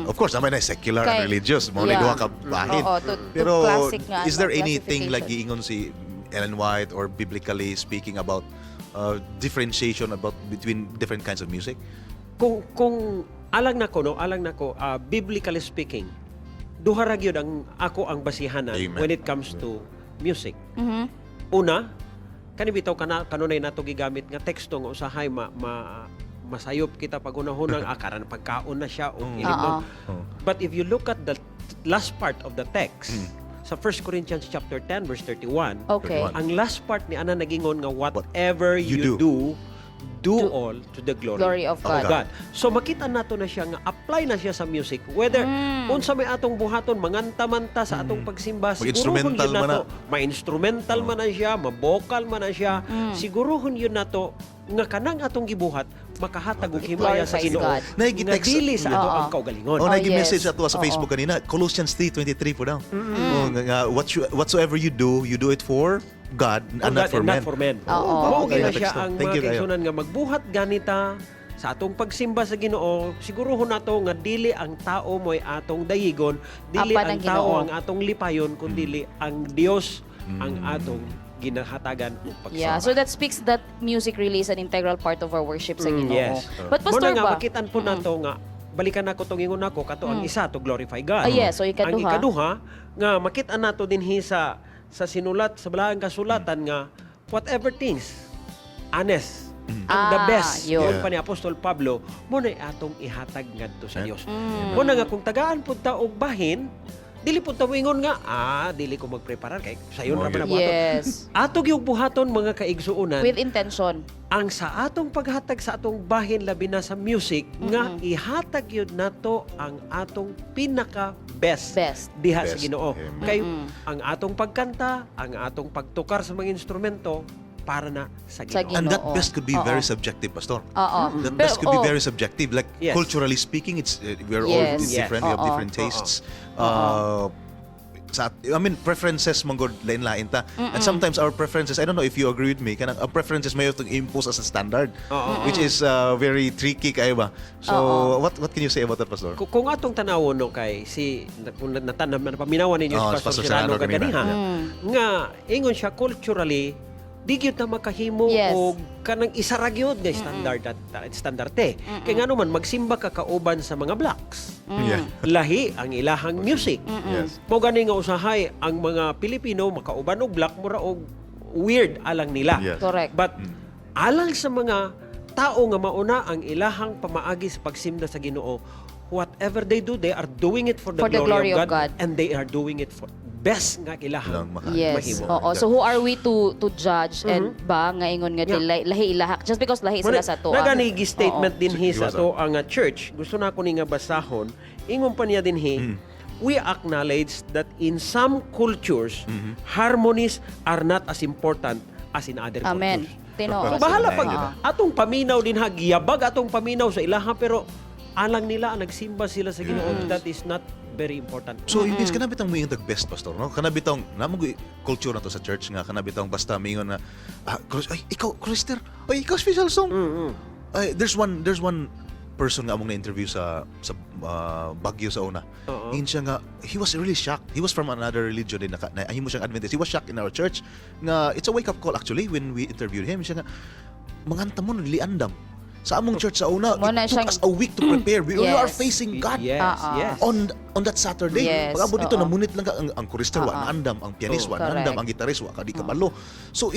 Of course, naman na secular and religious, mao na duha ka bahin. Oo, to Pero classic nga, is ano, there anything like classification. giingon si Ellen White or biblically speaking about differentiation about between different kinds of music? Kung alang nako, no, alang nako, biblically speaking, duha ra gyud ang ako ang basihanan Amen. when it comes to music. Una, kani bitaw kana kanunay nato gigamit nga teksto nga usahay ma, ma masayop kita pag unahunang akaran pagkaon na siya o ilimnon. But if you look at the last part of the text sa 1 Corinthians chapter 10 verse 31, ang last part ni ana nagingon nga whatever you you do. do, do all to the glory, Glory of God. So makita nato na siya nga apply na siya sa music whether unsa may atong buhaton, manganta man ta sa atong pagsimba, sigurohon Mag-instrumental yun man nato, ma-instrumental man na siya, ma-vocal man na siya, sigurohon yun nato nga kanang atong gibuhat makahatag og himaya sa Glorifies Ginoo God. nga dili sa ato ang kaugalingon. Oh, nagi-message ato sa Facebook kanina, Colossians 3:23 po daw. Oh, nga, whatsoever you do it for God and not God for and men. not for men. Oo. Mao gyud na Kaya siya teksto. ang Thank mga you kayo. kaigsuonan nga magbuhat ganita sa atong pagsimba sa Ginoo, sigurohon nato nga dili ang tao mo'y atong dayigon, dili Apan ang ang tao Ginoo. ang atong lipayon, kundi ang Dios ang atong ginahatagan og pagsamba. Yeah, so that speaks that music really is an integral part of our worship sa Ginoo. Yes. But Mao Pastor na nga ba? makitan po nato nga balikan nako tong ingon nako kato ang isa to glorify God. Ah, yes. So, ikaduha. Ang ikaduha nga makit-an nato dinhi sa sinulat sa balaang kasulatan nga whatever things honest ang the best yun. yun pa ni Apostol Pablo mo na atong ihatag ngadto sa Dios. Mo na nga kung tagaan pud ta og bahin, dili pud ta moingon nga dili ko magpreparar kay sayon ra man ang buhaton. Ato gyud buhaton, mga kaigsuonan, With intention. Ang sa atong paghatag sa atong bahin labi na sa music nga ihatag yun nato ang atong pinaka best, Best. diha sa Best. Ginoo. Amen. Kay ang atong pagkanta, ang atong pagtukar sa mga instrumento para na sa Sa Ginoo. And that Ginoo. best could be very subjective, Pastor. Oo. That Pero, best could be oh, very subjective. Like culturally speaking, it's we're all different. We have Oo. different tastes. Sa I mean, preferences man gud, lain-lain ta. And sometimes our preferences, I don't know if you agree with me, kanang ang preferences may itong impose as a standard, which is very tricky kayo ba. So what can you say about that, Pastor? Kung atong tanawon, no, kay si kung napaminawan ninyo Oh, si Pastor si Pastor Serrano Serrano kanina. kaganiha nga ingon siya, culturally di gyud ta makahimo og kanang isa ra gyud nga standard at standarte. Kay ngano man magsimba ka kauban sa mga blacks. Lahi ang ilahang music. Mao gani nga usahay ang mga Pilipino makauban og black, mura og weird alang nila. But alang sa mga tao nga mauna ang ilahang pamaagi sa pagsimba sa Ginoo, whatever they do, they are doing it for the glory of God, and they are doing it for best nga ilahang mahimo. Oo. So who are we to judge and ba nga ingon nga lahi ilahak just because lahi sila sa atoa. Nagani statement din hi sa ato ang church. Gusto na ako ni nga basahon. Ingon pa niya din hi, "We acknowledge that in some cultures, harmonies are not as important as in other Amen. cultures." Tinuod. So bahala pag atong paminaw din ha, giyabag atong paminaw sa ilaha, pero alang nila ang nagsimba sila sa Ginoo, that is not very important. So imbis kana bitang moingon tag best, Pastor, no? Kana bitang namo culture na to sa church nga kana bitang basta moingon na ay, ikaw chorister, ay, ikaw special song. Ay, there's one person nga among na-interview sa Baguio sa una. Ingon siya nga he was really shocked. He was from another religion din na himo siyang Adventist. He was shocked in our church nga it's a wake up call actually when we interviewed him. Siya nga manganta mo liandam. Sa among church sa una, Mo na it took us a week to prepare. We are facing God on that Saturday. Pag-abot dito, namunit lang ka, ang chorister wa naandam, ang pianist wa naandam, ang gitarist wa ka di kabalo. So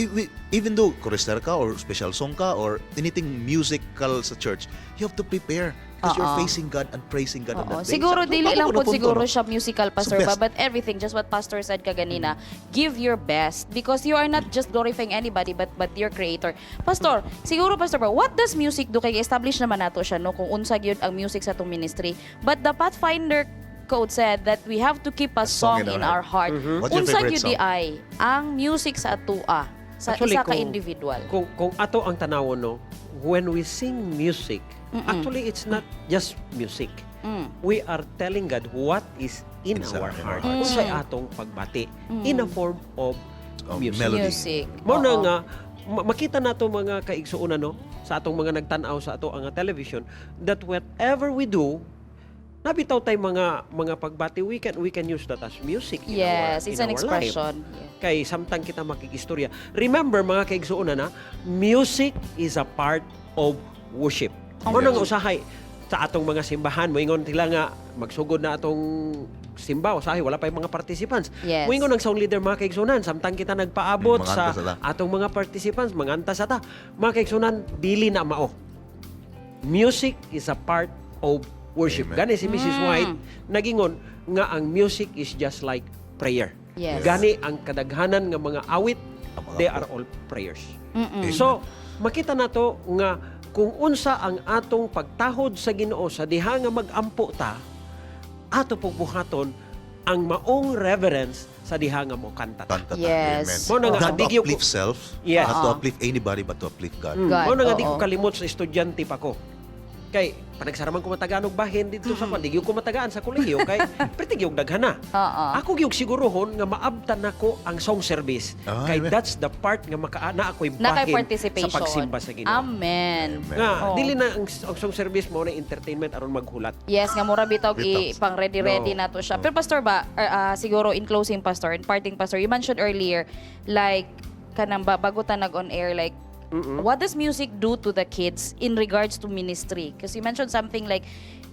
even though chorister ka or special song ka or anything musical sa church, you have to prepare because you're facing God and praising God on that day. Siguro dili bago lang ko po napunto, siguro no? siya musical, Pastor So ba, best. But everything, just what Pastor said kaganina, give your best because you are not just glorifying anybody but your creator. Pastor, siguro, Pastor ba, what does music do? Kay establish naman nato siya, no, kung unsa gyud ang music sa atong ministry. But the Pathfinder Code said that we have to keep a song in our heart. What's your Unsa favorite gyud song? di ay ang music sa atua sa Actually, isa ka individual? Kung ato ang tanawon, no, when we sing music, actually it's not just music. We are telling God what is in Inside our in our heart. hearts. Unsay atong pagbati in a form of Of music. melody. Music. Mao na nga makita nato, mga kaigsuonan, no, sa atong mga nagtan-aw sa ato ang television, that whatever we do, nabitaw tay mga pagbati, we can use that as music in Yes, our, it's in an our life. expression. Kay samtang kita makikistorya. Remember, mga kaigsuonan na music is a part of worship. Mao na nga usahay sa atong mga simbahan, moingon sila nga magsugod na atong simba, usahay wala pa yung mga participants. Moingon ang sound leader, "Mga kaigsuonan," samtang kita nagpaabot sa Manganta sila. atong mga participants, manganta sa ta. Mga kaigsuonan, dili na mao. Music is a part of worship. Amen. Gani si Mrs. White nagingon nga ang music is just like prayer. Gani ang kadaghanan nga mga awit, they are all prayers. So, makita nato nga kung unsa ang atong pagtahod sa Ginoo sa diha nga magampo ta, ato pong buhaton ang maong reverence sa diha nga mo kanta ta. Kanta ta. Yes. Amen. Mao na nga, Not to di gyud uplift self, not to uplift anybody, but to uplift God. God, Mao na nga di ko kalimot sa estudyante pa ko. Kay panagsaraman ko matagaan og bahin didto sa kwan, di gyud ko matagaan sa kolehiyo kay perti gyud daghana. Ako gyud sigurohon nga maabtan nako ang song service. Ah, Kay amen. that's the part nga maka na ako'y Na kay bahin participation. sa pagsimba sa Ginoo. Amen. Nga dili na ang song service mo na entertainment aron maghulat. Yes, nga mura bitaw i Bitaw. pang ready ready No. na to siya. Pero Pastor ba, or, siguro in closing, Pastor, in parting, Pastor, you mentioned earlier like kanang ba, bago ta nag on air, like what does music do to the kids in regards to ministry? Because you mentioned something like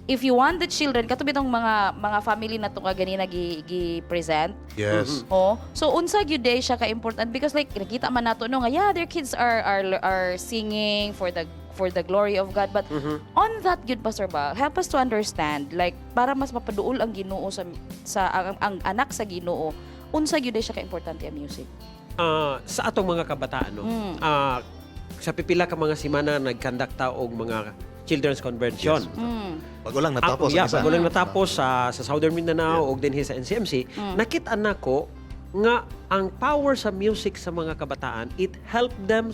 if you want the children, kato bitong mga family na to kaganina gi present. Oh, so unsa gyud day siya ka important because like nakita man nato, no, nga yeah, their kids are singing for the glory of God, but on that gyud, Pastor ba, help us to understand like para mas mapaduol ang Ginoo sa ang anak sa Ginoo, unsa gyud day siya ka importante ang music? Ah, sa atong mga kabataan, no. Ah, sa pipila ka mga semana nag-conduct ta og mga children's convention. Bago lang natapos Ako, yeah, ang isa. Bago lang natapos sa Southern Mindanao ug dinhi sa NCMC, nakita nako nga ang power sa music sa mga kabataan, it helped them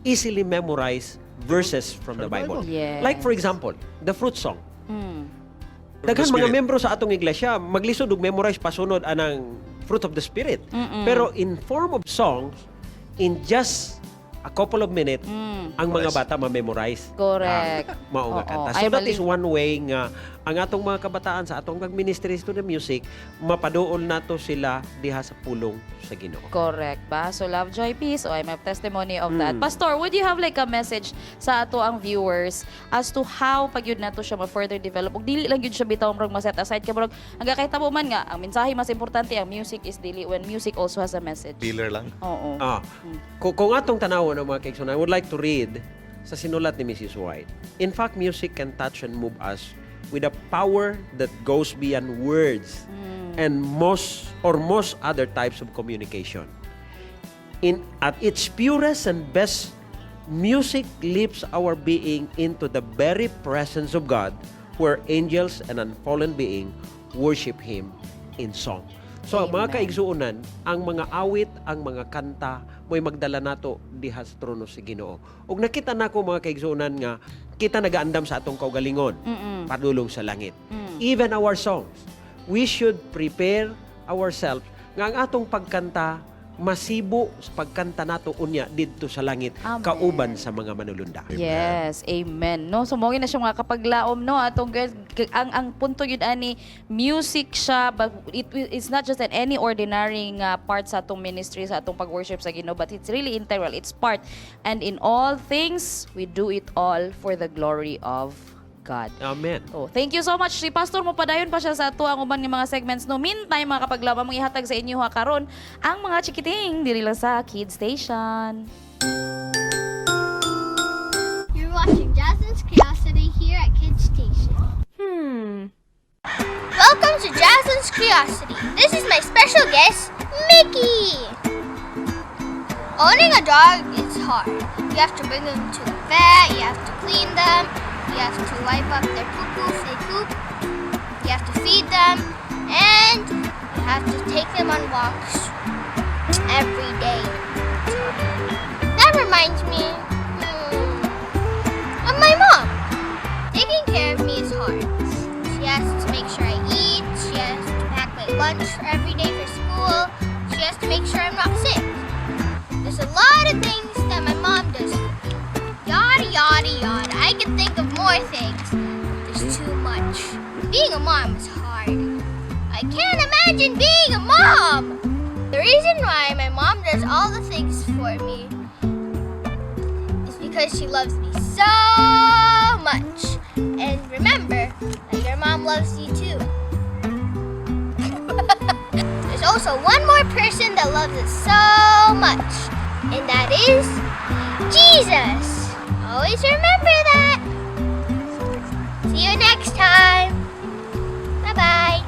easily memorize verses from the Bible. Like for example, the fruit song. Daghan The mga Spirit. membro sa atong iglesia maglisod og memorize pasunod anang fruit of the spirit. Pero in form of songs, in just a couple of minutes, ang mga bata ma-memorize ang mao nga kanta. So I that is believe- one way nga ang atong mga kabataan sa atong pag-ministries to the music, mapaduol nato sila diha sa pulong sa Ginoo. Correct ba? So love, joy, peace. Oh, I'm a testimony of that. Pastor, would you have like a message sa ato ang viewers as to how pag yun nato siya ma-further develop? Ug dili lang yun siya bitaw murag ma-set aside kay murag ang kahitabo man nga ang mensahe mas importante, ang music is dili when music also has a message. Filler lang. Oo. Kung atong tanawon ng mga kaigsoon, I would like to read sa sinulat ni Mrs. White. In fact, music can touch and move us with a power that goes beyond words and most other types of communication. In at its purest and best, music lifts our being into the very presence of God, where angels and unfallen being worship Him in song. So, mga kaigsuonan, ang mga awit, ang mga kanta, mo'y magdala nato diha sa trono sa Ginoo. Ug nakita nako, mga kaigsuonan, nga kita nagaandam sa atong kaugalingon padulong sa langit. Even our songs, we should prepare ourselves nga ang atong pagkanta masibo sa pagkanta nato unya didto sa langit. Amen. Kauban sa mga manulunda. Yes, amen. No, so mo na siya mga kapaglaom, no, atong girls, ang punto yun ani, music siya, but it's not just an any ordinary nga part sa atong ministry, sa atong pag-worship sa Ginoo, but it's really integral. It's part, and in all things we do it all for the glory of God. Amen. Oh, thank you so much. Si Pastor mo padayon pa siya sa ato ang uban nga mga segments. No, meantime, mga kapaglaom, among ihatag sa inyo ha karon ang mga chikiting diri lang sa Kids Station. You're watching Jasmine's Curiosity here at Kids Station. Welcome to Jasmine's Curiosity. This is my special guest, Mickey. Owning a dog is hard. You have to bring them to the vet, you have to clean them, you have to wipe up their poo-poo if they poop, you have to feed them, and you have to take them on walks every day. That reminds me of my mom. Taking care of me is hard. She has to make sure I eat, she has to pack my lunch for every day for school, she has to make sure I'm not sick. There's a lot of things that my mom does for me. Yada, yada, yada. I can think of more things. There's too much. Being a mom is hard. I can't imagine being a mom! The reason why my mom does all the things for me is because she loves me so much. And remember that your mom loves you too. There's also one more person that loves us so much, and that is Jesus. Always remember that. See you next time. Bye bye.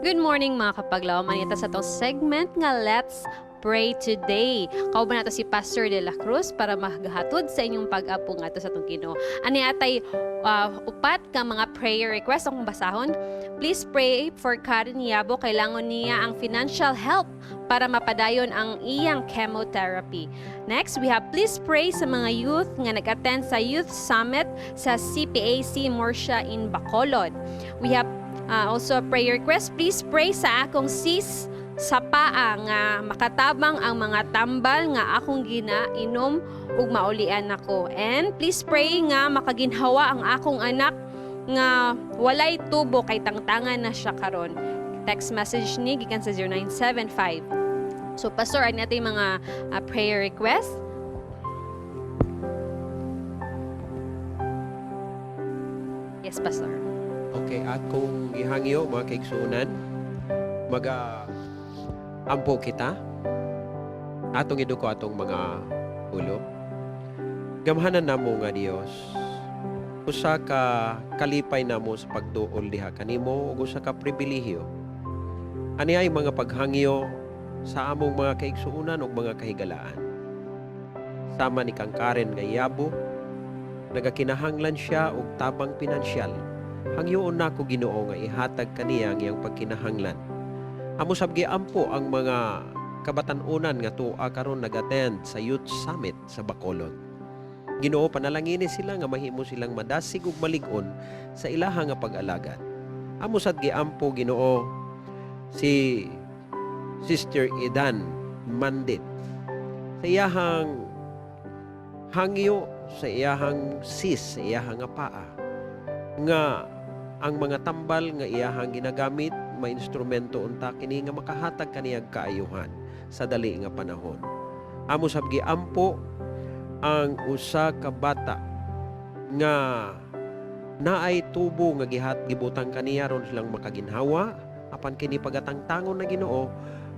Good morning, mga kapaglaom. Anita sa atong segment nga Let's Pray Today. Kauban nato si Pastor De La Cruz para maghatod sa inyong pag-apo ngadto sa atong Ginoo. Ani atay upat ka mga prayer request akong basahon. Please pray for Karen Yabo. Kailangan niya ang financial help para mapadayon ang iyang chemotherapy. Next, we have please pray sa mga youth nga nag-attend sa Youth Summit sa CPAC Murcia in Bacolod. We have also a prayer request. Please pray sa akong sis sa paa nga makatabang ang mga tambal nga akong ginainom ug maulian ako. And please pray nga makaginhawa ang akong anak nga walay tubo kay tangtangan na siya karon. Text message ni gikan sa 0975. So Pastor, ano natin yung mga prayer request? Yes, Pastor. Okay, at kung ihangyo, mga kaigsuonan, maga ampo kita, atong iduko atong mga ulo. Gamhanan namo nga Dios, usa ka kalipay namo sa pagduol diha kanimo ug usa ka pribilehiyo. Ani ay mga paghangyo sa among mga kaigsuonan ug mga kahigalaan. Sama ni kang Karen nga yabo, nagakinahanglan siya og tabang pinansyal. Hangyoon nako, Ginoo, nga ihatag kaniya ang iyang pagkinahanglan. Amo sab giampo ang mga kabatan-unan nga tuwa karon nag-attend sa Youth Summit sa Bacolod. Ginoo, panalangini sila nga mahimo silang madasig ug malig-on sa ilaha nga pag-alagad. Amo sad giampo, Ginoo, si Sister Idan Mandit sa iyahang hangyo, sa iyahang sis, sa iyahang nga paa, nga ang mga tambal nga iyahang ginagamit ma-instrumento unta kini nga makahatag kaniyag kaayuhan sa dali nga panahon. Amo sab giampo ang usa ka bata nga naay tubo nga gihat gibutang kaniya ron silang makaginhawa, apan kini pagatangtangon na, Ginoo,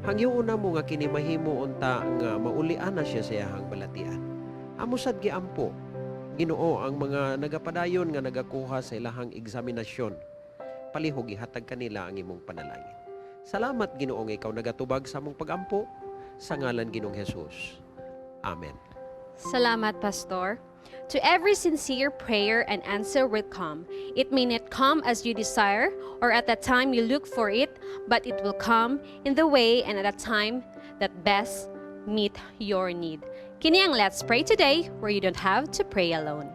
hangyoon na mo nga kini mahimo unta nga maulian na siya sa iyahang balatian. Amo sad giampo, Ginoo, ang mga nagapadayon nga nagakuha sa ilahang eksaminasyon. Palihog ihatag kanila ang imong panalangin. Salamat, Ginoo, nga ikaw nagatubag sa among pagampo sa ngalan Ginoong Jesus. Amen. Salamat, Pastor. To every sincere prayer, an answer will come. It may not come as you desire or at the time you look for it, but it will come in the way and at a time that best meet your need. Kini ang Let's Pray Today, where you don't have to pray alone.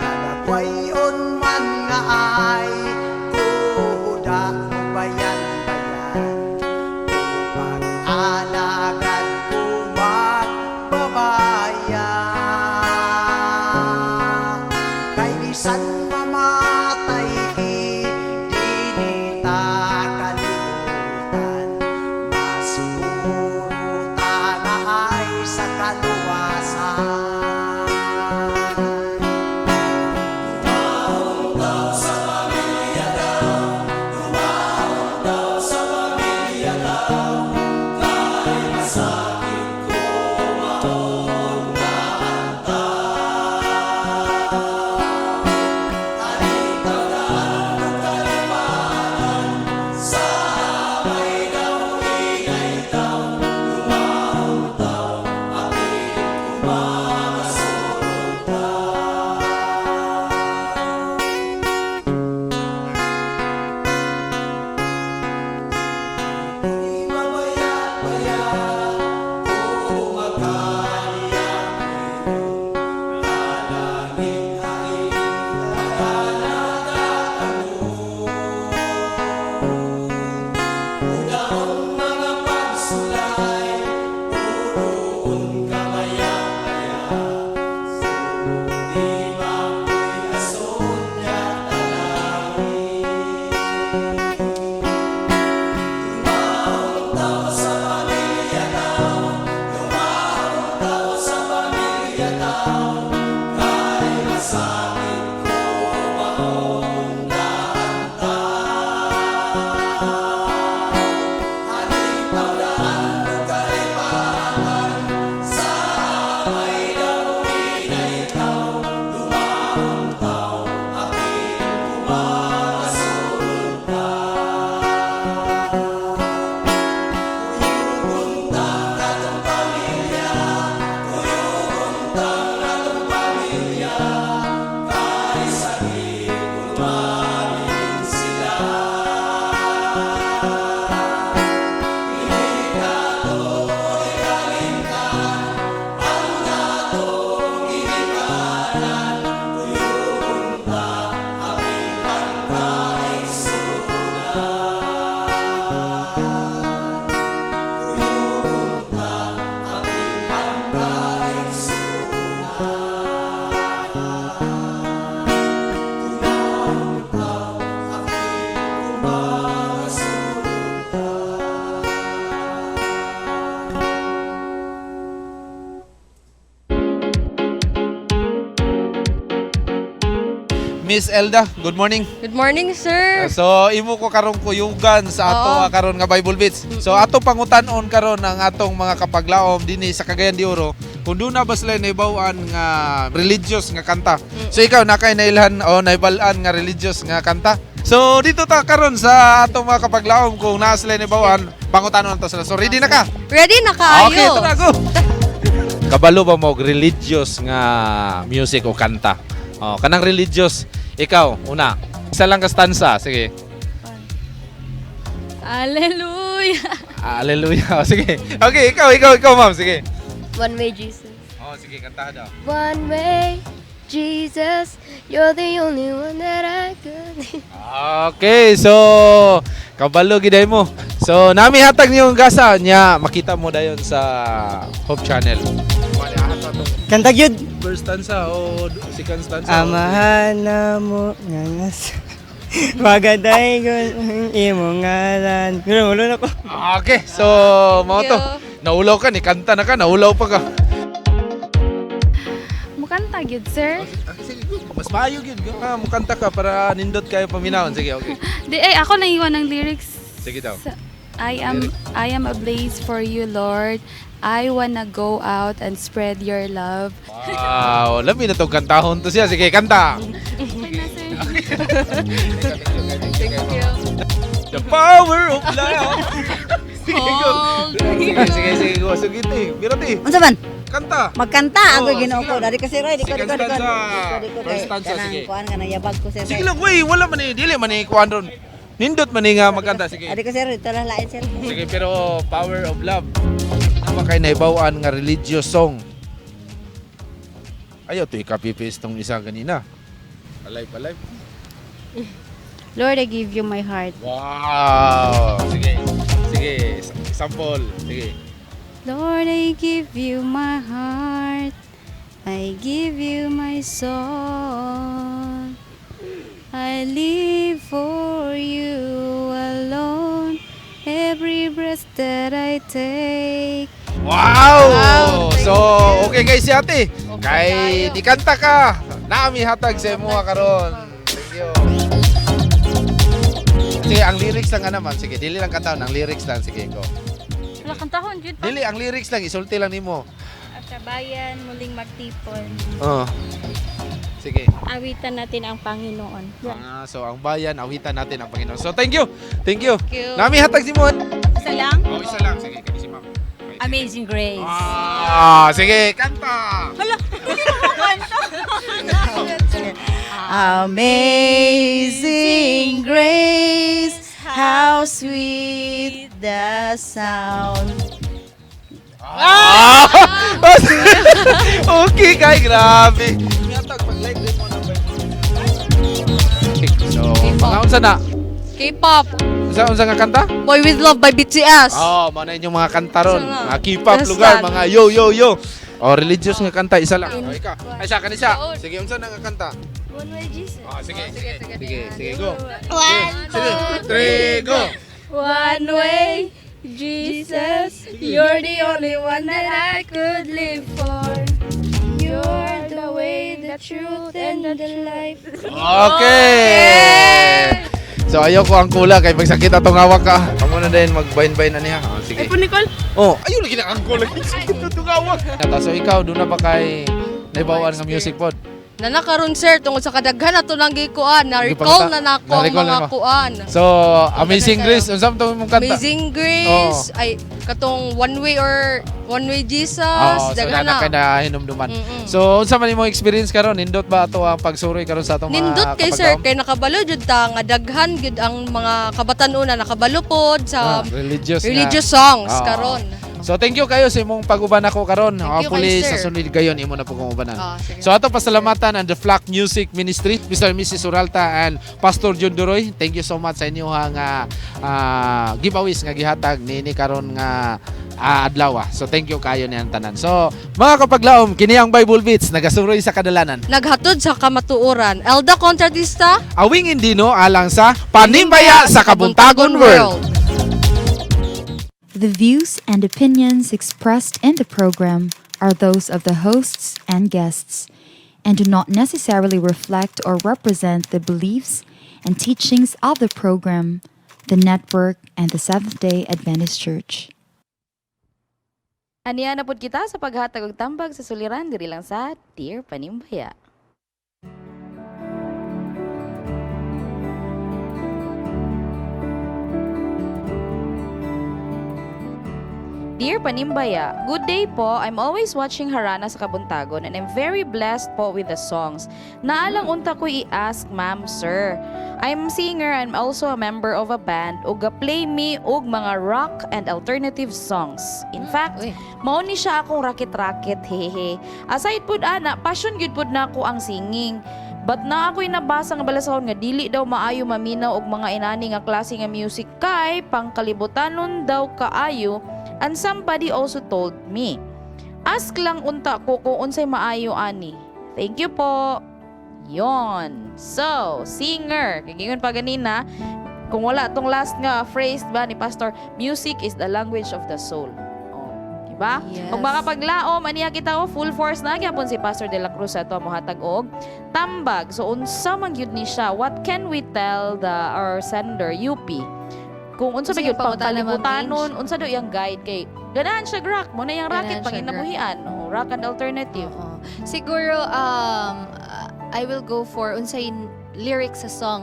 Kadakway-on man nga ay kuhuda bayan-bayan, upang alagad ko magbabaya. Kay bisan mamatay ki, dili ta kalimutan, masiguro ta nga ay sa kaluwasan. Sa pamilya daw, sa pamilya. Miss Elda, good morning. Good morning, sir. So imo ko karong kuyugan sa ato karon nga Bible Beats. So ato pangutan-on karon ang atong mga kapaglaom dinhi sa Cagayan de Oro kung duna ba sila nahibaw-an nga religious nga kanta. So ikaw na kay nailhan o naibal-an nga religious nga kanta. So dito ta karon sa atong mga kapaglaom kung naa sila nahibaw-an, pangutanon nato sila. So ready na ka? Ready na kaayo. Okay, ito na go. Kabalo ba mo og religious nga music o kanta? Oh, kanang religious, ikaw una. Isa lang ka stanza, sige. Hallelujah. Hallelujah. Oh, sige. Okay, ikaw, ikaw, ikaw, ma'am. Sige. One way, Jesus. Oh, sige, kantahan daw. One way, Jesus. You're the only one that I could. Okay, so kabalo giday mo. So nami hatag niyong gasa nya makita mo dayon sa Hope Channel. Kanta gyud. First stanza o second stanza? Amahan na mo nga nas. Magaday ko ang imong ngalan. Pero ulo na ko. Okay, so mao to. Naulaw ka ni kanta na ka, naulaw pa ka. Mukanta gyud, sir. Mas maayo gyud ka mukanta ka para nindot kayo paminawon. Sige, okay. Di ay ako nang iwan ng lyrics. Sige daw. I am a blaze for you, Lord. I wanna go out and spread your love. Wow, lami na tong kantahon to siya. Sige, kanta. Thank you. The power of love. Sige, go. Sige, sige, sige, go. Sige, te. Bira, te. Unsa man? Kanta. Magkanta ako Oh, Ginoo sige ko. lang. Dari kasi Roy, di ko di Second ko di ko. stanza. Di ko First stanza, kanang sige. kuan ka yabag ko sir. Sige lang, wey. Wala man eh. Dili man eh. Kuan ron. Nindot man eh nga magkanta. Sige. Adi ko sir, ito lang lain sir. Sige, pero power of love. Ano ba kay nahibaw-an nga religious song? Ayaw to i-copy paste tong isa ganina. Alive, alive. Lord, I give you my heart. Wow! Sige. Sige. Sample. Sige. Lord, I give you my heart. I give you my soul. I live for you alone. Every breath that I take. Wow! So, okay kay si ate. Kay di kanta ka. Naami hatag sa imo karon. Thank you. Sige, ang lyrics lang nga naman. Sige, dili lang kanta, ang lyrics lang. Sige, go. Wala kantahon jud. Dili, ang lyrics lang. Isulti lang nimo. At sa bayan muling magtipon. Oh. Sige. Awitan natin ang Panginoon. Ah, so ang bayan, awitan natin ang Panginoon. So thank you. Thank you. Thank you. Nami hatag si mo. Isa lang? Oh, isa lang. Sige, kani si ma'am. Amazing Grace. Ah, sige, kanta. Hala, hindi mo kanta. Amazing grace, how sweet the sound. Ah! Okay, kay grabe. So, mga unsa na? K-pop. Unsa unsa nga kanta? Boy with Love by BTS. Oh, mao na inyong mga kanta ron. Isa nga. Mga K-pop Yes, lugar, tan. mga yo yo yo. Oh, religious nga kanta isa lang. Oh, ikaw. Ay, sa kanisa. Sige, unsa na nga kanta? One way, Jesus. Oh, sige, sige. Sige, sige, go. One, Sige, three, go. One way, Jesus. You're the only one that I could live for. You're the way, the truth, and the life. Okay. So ayaw ko ang kula kay pagsakit atong hawak ka. Kamo na din magbain-bain na niya. Oh, sige. Ay po, Nicole. Oh, ayaw lagi na ang kula. Sakit atong hawak. So ikaw duna ba kay nahibaw-an nga music pod? Na nakaron sir tungod sa kadaghan ato lang gikuan na recall na nako ang Na-recall na mga mo. kuan. So, Amazing Grace, unsa man tong imong kanta? Amazing Grace ay katong One Way or One Way Jesus. Oo, so daghan na na. kay nahinumduman. So, unsa man imong experience karon? Nindot ba ato ang pagsuroy karon sa atong mga Nindot kay sir kapaglaom? kay nakabalo jud ta nga daghan gyud ang mga kabatan-una nakabalo pod sa Ah, religious nga. religious songs Oo. karon. So thank you kayo sa imong pag-uban ako karon. Thank you Hopefully kay sa sir. sunod gayon imo na po kong ubanan. Ah, sige. So ato pasalamatan ang The Flock Music Ministry, Mr. and Mrs. Uralta and Pastor John Duroy. Thank you so much sa inyo nga giveaways nga gihatag niini karon nga adlaw. So thank you kayo niyang tanan. So mga kapaglaom, kini ang Bible Beats nagasuroy sa kadalanan. Naghatod sa kamatuoran. Elda Contratista, Awing Indino alang sa Panimbaya sa Kabuntagon World. The views and opinions expressed in the program are those of the hosts and guests and do not necessarily reflect or represent the beliefs and teachings of the program, the network, and the Seventh day Adventist Church. Aniya na pud kita sa paghatag og tambag sa suliran diri lang sa Dear Panimbaya. Dear Panimbaya, good day po. I'm always watching Harana sa Kabuntagon and I'm very blessed po with the songs. Naa lang unta ko i-ask, ma'am, sir. I'm singer and also a member of a band ug play me og mga rock and alternative songs. In fact, mao ni siya akong raket-raket, hehe. Aside pud ana, passion gyud pud nako ang singing. But naa ako'y nabasa nga balasahon nga dili daw maayo maminaw og mga inani nga klase nga music kay pangkalibutanon daw kaayo, and somebody also told me. Ask lang unta ko kung unsay maayo ani. Thank you po. Yon. So, singer. Kay giingon pa ganina, kung wala tong last nga phrase ba ni Pastor, music is the language of the soul. Oh, diba? Yes. Ug mga paglaom, aniya kita oh, full force na gyapon si Pastor De La Cruz ato mohatag og tambag. So unsa man gyud ni siya? What can we tell the our sender UP? Kung unsa Unsa ba gyud yung pangutana, Ma'am pangkalibutanon, unsa daw iyang guide kay ganahan siya rock, mo na iyang racket Ganahan siya panginabuhian. Oh, rock and alternative. Siguro, I will go for unsay lyrics sa song.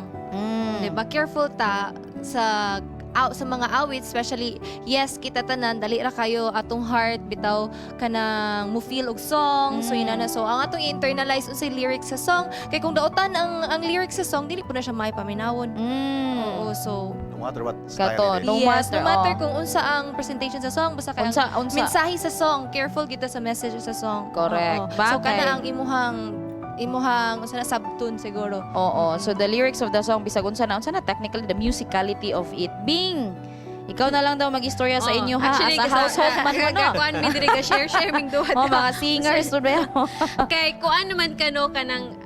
Diba? Careful ta sa mga awit, especially, yes, kita tanan dali ra kayo atong heart bitaw kanang mo feel og song, so yun na. So ang atong internalize unsay lyrics sa song, kay kung dautan ang lyrics sa song, dili po na siya may paminawon. Oo, so No matter what style Kato, it is. no yes, matter, no matter oh. kung unsa ang presentation sa song, basta kay Unsa, ang unsa. mensahe sa song, careful kita sa message sa song. Correct. Oo. So Bagay. kana ang imuhang unsa na sabtun siguro. Oo. So the lyrics of the song bisag unsa na technically the musicality of it. Bing. Ikaw na lang daw mag-istorya sa Oo. inyo ha, Actually, as a household man mo no. Kuan mi diri ka share share ming duha. Oh, mga singers to ba? Kay kuan naman kano kanang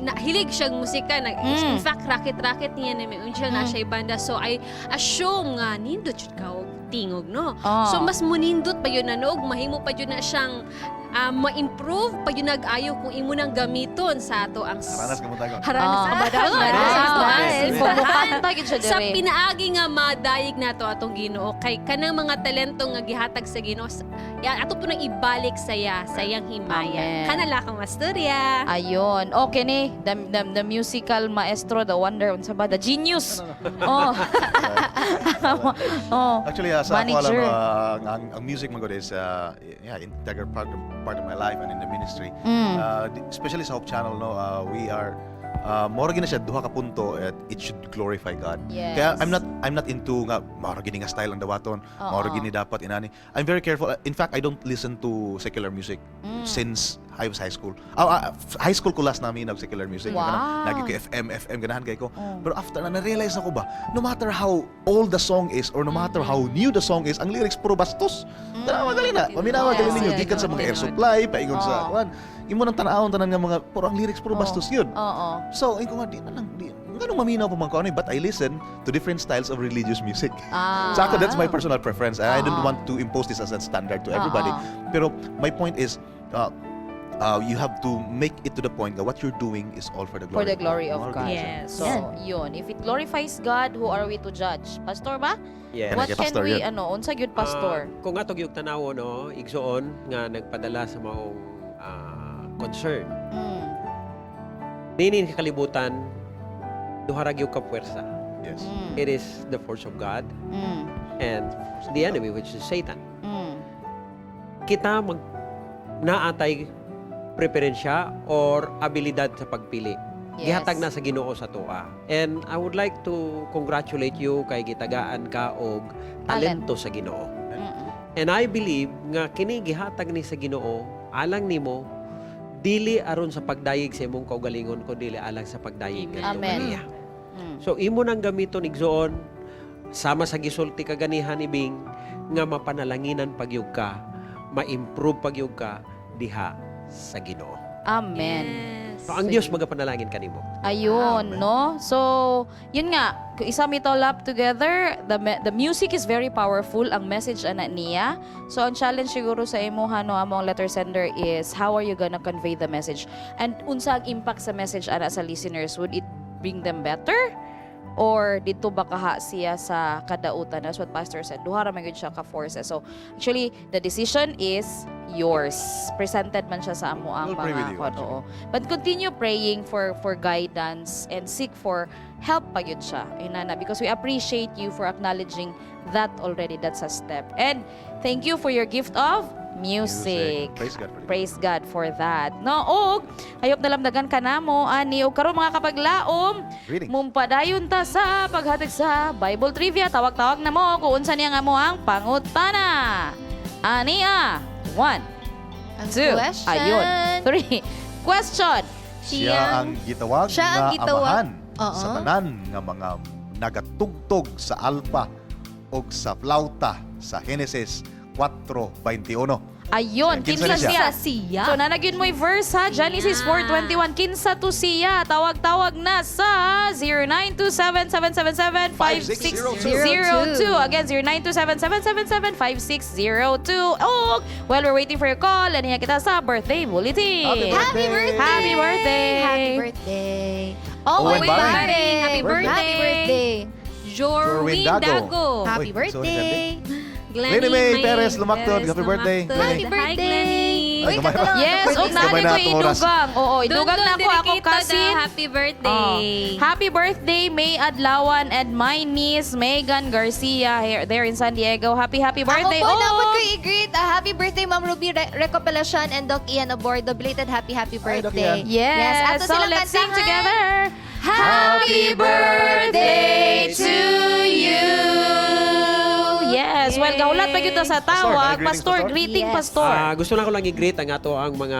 na, hilig siyang musika nag in fact racket-racket niya na may unsa na siya banda, so I assume nga nindot jud ka og tingog no. Oh. So mas munindot pa yun na no, og mahimo pa jud na siyang ma-improve pa yun nag-ayo kung imo nang gamiton sa ato ang Haranas ka mo tago. Haranas Oh. ka ba daw? Nice, Sa ato ang nice. simbahan. Pumukanta gyud siya Sa diri. pinaagi nga madayig nato atong Ginoo kay kanang mga talento nga gihatag sa Ginoo ya ato po nang ibalik sa iya sa iyang himaya. Amen. Kanala kang mastorya. Ayun. Okay ni the musical maestro, the wonder, unsa ba? The genius. Oh. Oh. Actually, sa ako alam, Manager. ang music man gud is yeah, integral part of my life and in the ministry. Especially sa Hope Channel, no, we are mao na siya duha ka punto at it should glorify God. Yes. Kaya I'm not into nga mao ra gini nga style ang dawaton, mao ra Oo. gini dapat inani. I'm very careful. In fact, I don't listen to secular music since I was high school. Oh, high school ko last namin nag secular music. Wow. Nagi ko FM, FM ganahan kay ko. Oh. Pero after na na-realize ako ba, no matter how old the song is or no matter how new the song is, ang lyrics puro bastos. Tanawa gali na. Paminawa gali ninyo gikan sa mga Air Supply, paingon sa Oo. kuan. Imo nang tan-awon tanan nga mga puro ang lyrics puro bastos yun. Oo. So, ingon ko nga di na lang di nganong maminaw pa man ko ano, but I listen to different styles of religious music. Sa ako, that's my personal preference. I don't Oo. want to impose this as a standard to everybody. Pero my point is, you have to make it to the point that what you're doing is all for the For glory the glory of More God. good. Yes. So, yun. If it glorifies God, who are we to judge? Pastor ba? Yes. What can Pastor, we, yun. ano, unsa gyud pastor? Ah, kung ato gyud tanawo no, igsoon nga nagpadala sa maong concern. Nini sa kalibutan duha ra gyud ka puwersa. Yes. It is the force of God and the enemy, which is Satan. Kita mag naatay preferensya or abilidad sa pagpili. Yes. Gihatag na sa Ginoo sa atoa. And I would like to congratulate you kay gitagaan ka og talento sa Ginoo. And I believe nga kini gihatag ni sa Ginoo alang nimo, dili aron sa pagdayeg sa imong kaugalingon kundi alang sa pagdayeg ngadto Amen. kaniya. So imo nang gamiton, igsoon, sama sa gisulti kaganihan ni Bing nga mapanalanginan pagyug ka, ma-improve pagyug ka diha sa Ginoo. Amen. Yes. So, ang Dios magapanalangin kanimo. Ayun, no? So, yun nga, kung i-sum it all up together, the music is very powerful, ang message ana niya. So, ang challenge siguro sa imuha, no, among letter sender is, how are you gonna convey the message? And unsa ang impact sa message ana sa listeners? Would it bring them better? Or dito ba kaha siya sa kadautan? That's what Pastor said. Duha ra man gyud siya ka forces. So, actually, the decision is yours. Presented man siya sa amo ang We'll pray mga with you, kwan, oo. But continue praying for guidance and seek for help pa gyud siya. Inana, because we appreciate you for acknowledging that already. That's a step. And thank you for your gift of music. Praise God for it. Praise God for that. No, og hayop nalamdagan ka namo ani og karon, mga kapaglaom, Greetings. mumpadayon ta sa paghatag sa Bible trivia. Tawag-tawag na mo kung unsa niya nga mo ang pangutana. Ania, one, Ang two, question. Ayun, three. Question. Siya ang gitawag Siya ang nga gitawag. amahan Oo. sa tanan nga mga nagatugtog sa alpa o sa flauta sa Genesis 4:21. Ayun, Kinsa kinsa ni siya? siya? Siya. So nanagin mo yung verse ha, Genesis 4:21, kinsa to siya? Tawag-tawag na sa 0927-777-5602. Again, 0927-777-5602. Oh, while we're waiting for your call, aniya kita sa birthday bulletin. Happy birthday! Happy birthday! Happy birthday! Oh, Owen my Baring. Happy birthday. Happy birthday! Jorwin Jorwin Dago. Dago. Happy Uy, sorry, birthday! Glenny May Perez Lumaktod. Perez Happy birthday, Lumaktod. Glenny. Happy Hi, birthday! Glenny. Uy, Ay, gamay kato lang pa. Yes, ang og Gamay naani na ko atong oras. idugang. Oo, idugang na ako akong Dun-dun cousin. Happy birthday. Oh. Happy birthday, May Adlawan and my niece, Megan Garcia, here, there in San Diego. Happy, happy birthday. Ako po, Oh! dapat ko i-greet. Ah, happy birthday, Ma'am Ruby Recopilation and Doc Ian Abordo. Belated happy, happy Hi, Doc birthday. Ian. Yes, Ato so silang let's sing kantahan. together. Happy birthday to you. Yes, well, gahulat pa gyud ta sa tawag. Pastor, greetings, Pastor, Pastor. greeting, Yes. Pastor. Ah, gusto na ko lang i-greet ang ato ang mga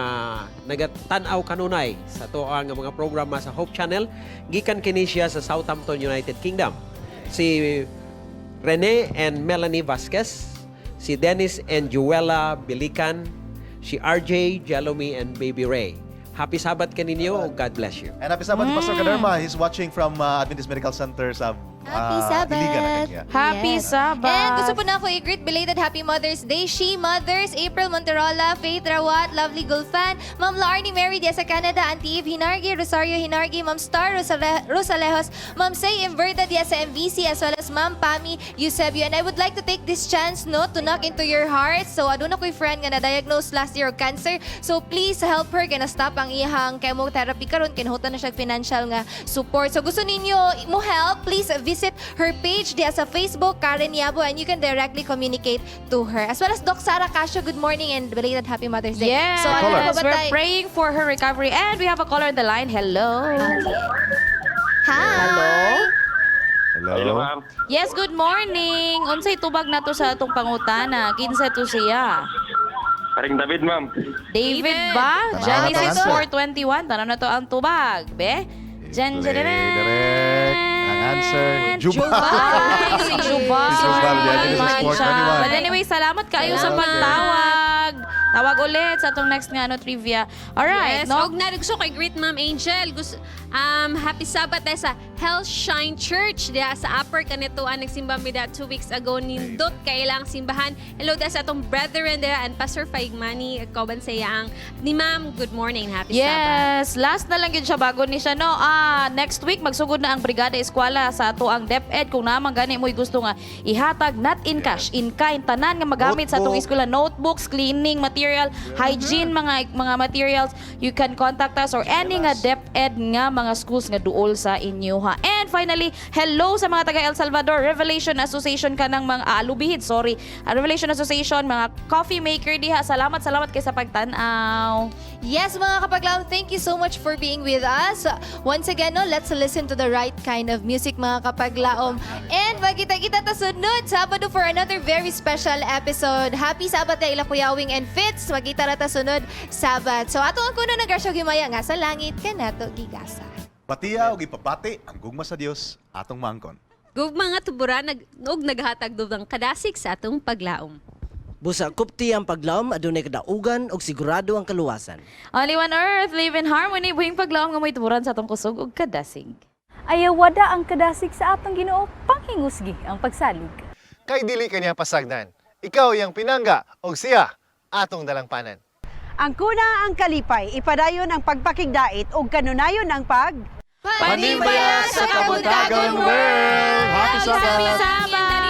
nagatan-aw kanunay sa ato ang mga programa sa Hope Channel gikan kini siya sa Southampton, United Kingdom. Si Rene and Melanie Vasquez, si Dennis and Juela Bilican, si RJ, Jelomy and Baby Ray. Happy Sabbath kaninyo. God bless you. And happy Sabbath to Pastor Kaderma. He's watching from Adventist Medical Center sa Happy Sabbath. Iligan na kanya. Happy Sabbath. And gusto po na ako i-greet belated Happy Mother's Day. She Mothers, April Monterola, Faith Rawat, Lovely Gulfan, Ma'am Larnie Mary Diaz sa Canada, Auntie Eve Hinargi, Rosario Hinargi, Ma'am Star Rosalejos, Ma'am Say Inverta Diaz sa MVC, as well as Ma'am Pami Eusebio. And I would like to take this chance, no, to knock into your heart. So aduna ko'y friend nga na-diagnose last year og cancer. So please help her kay na-stop ang iyang chemotherapy karon, kinahutan na siya financial nga support. So gusto ninyo mo help, please visit her page diya sa Facebook, Karen Yabo, and you can directly communicate to her. As well as Doc Sara Casio, good morning and belated Happy Mother's Day. Yes, So ano pa ba we're tayo? praying for her recovery. And we have a caller on the line. Hello. Hi! Hello. Hello. Yes, good morning. Unsay tubag nato sa atong pangutana? Kinsa to siya? Paring David, ma'am. David ba? Tanaw Genesis na to ang 4:21. Tanaw na to ang tubag, be. Jen, jen, Play jen. direct. Ang answer, Jubal. Ay, si Jubal. Si Jubal, yeah, Genesis Man siya. 4:21. But anyway, salamat kayo sa Okay. pagtawag. Tawag ulit sa atong next nga ano, trivia. Alright, Yes, no? og na gusto ko i-greet Ma'am Angel. Gusto, happy Sabbath tayo sa Hell Shine Church diha sa Upper Canitoan. Nagsimba mi da 2 weeks ago, nindot kailang simbahan. Hello da sa atong brethren diha and Pastor Faigmani kauban sa iyang ni Ma'am. Good morning, happy Sabbath. Yes, last na lang yun siya bago ni siya, no. Ah, next week magsugod na ang Brigada Eskwela sa ato ang DepEd kung naman gani mo'y gusto nga ihatag, not in cash, in kind, tanan nga magamit sa atong Notebook. eskwela, notebooks, cleaning material, hygiene mga materials, you can contact us or any nga DepEd nga mga schools nga duol sa inyo ha. And finally, hello sa mga taga El Salvador Revelation Association kanang mga lubihid, sorry. Revelation Association, mga coffee maker diha. Salamat, salamat kay sa pagtan-aw. Yes, mga kapaglaom, thank you so much for being with us. Once again, no, let's listen to the right kind of music, mga kapaglaom. And magkita-kita ta sunod Sabado for another very special episode. Happy Sabbath na ila Kuya Wing and Fitz. Magkita ra ta sunod Sabat. So ato ang kuno ng grasya ug himaya nga sa langit kanato gigasa. Batiya og ipabati ang gugma sa Dios atong maangkon. Gugma nga tuburan nag og naghatag dubang kadasig sa atong paglaom. Busa kupti ang paglaom, adunay kadaugan ug sigurado ang kaluwasan. Only one earth, live in harmony, buhing paglaom nga moituran sa atong kusog ug kadasig. Ayawada ang kadasig sa atong Ginoo, panghingusgi ang pagsalig. Kay dili kaniya pasagdan. Ikaw iyang pinangga og siya atong dalangpanan. Ang kuna ang kalipay, ipadayon ang pagpakigdait ug kanunayon ang pag Panimbaya sa kabuntagon world! Happy Sabbath! Sabbath!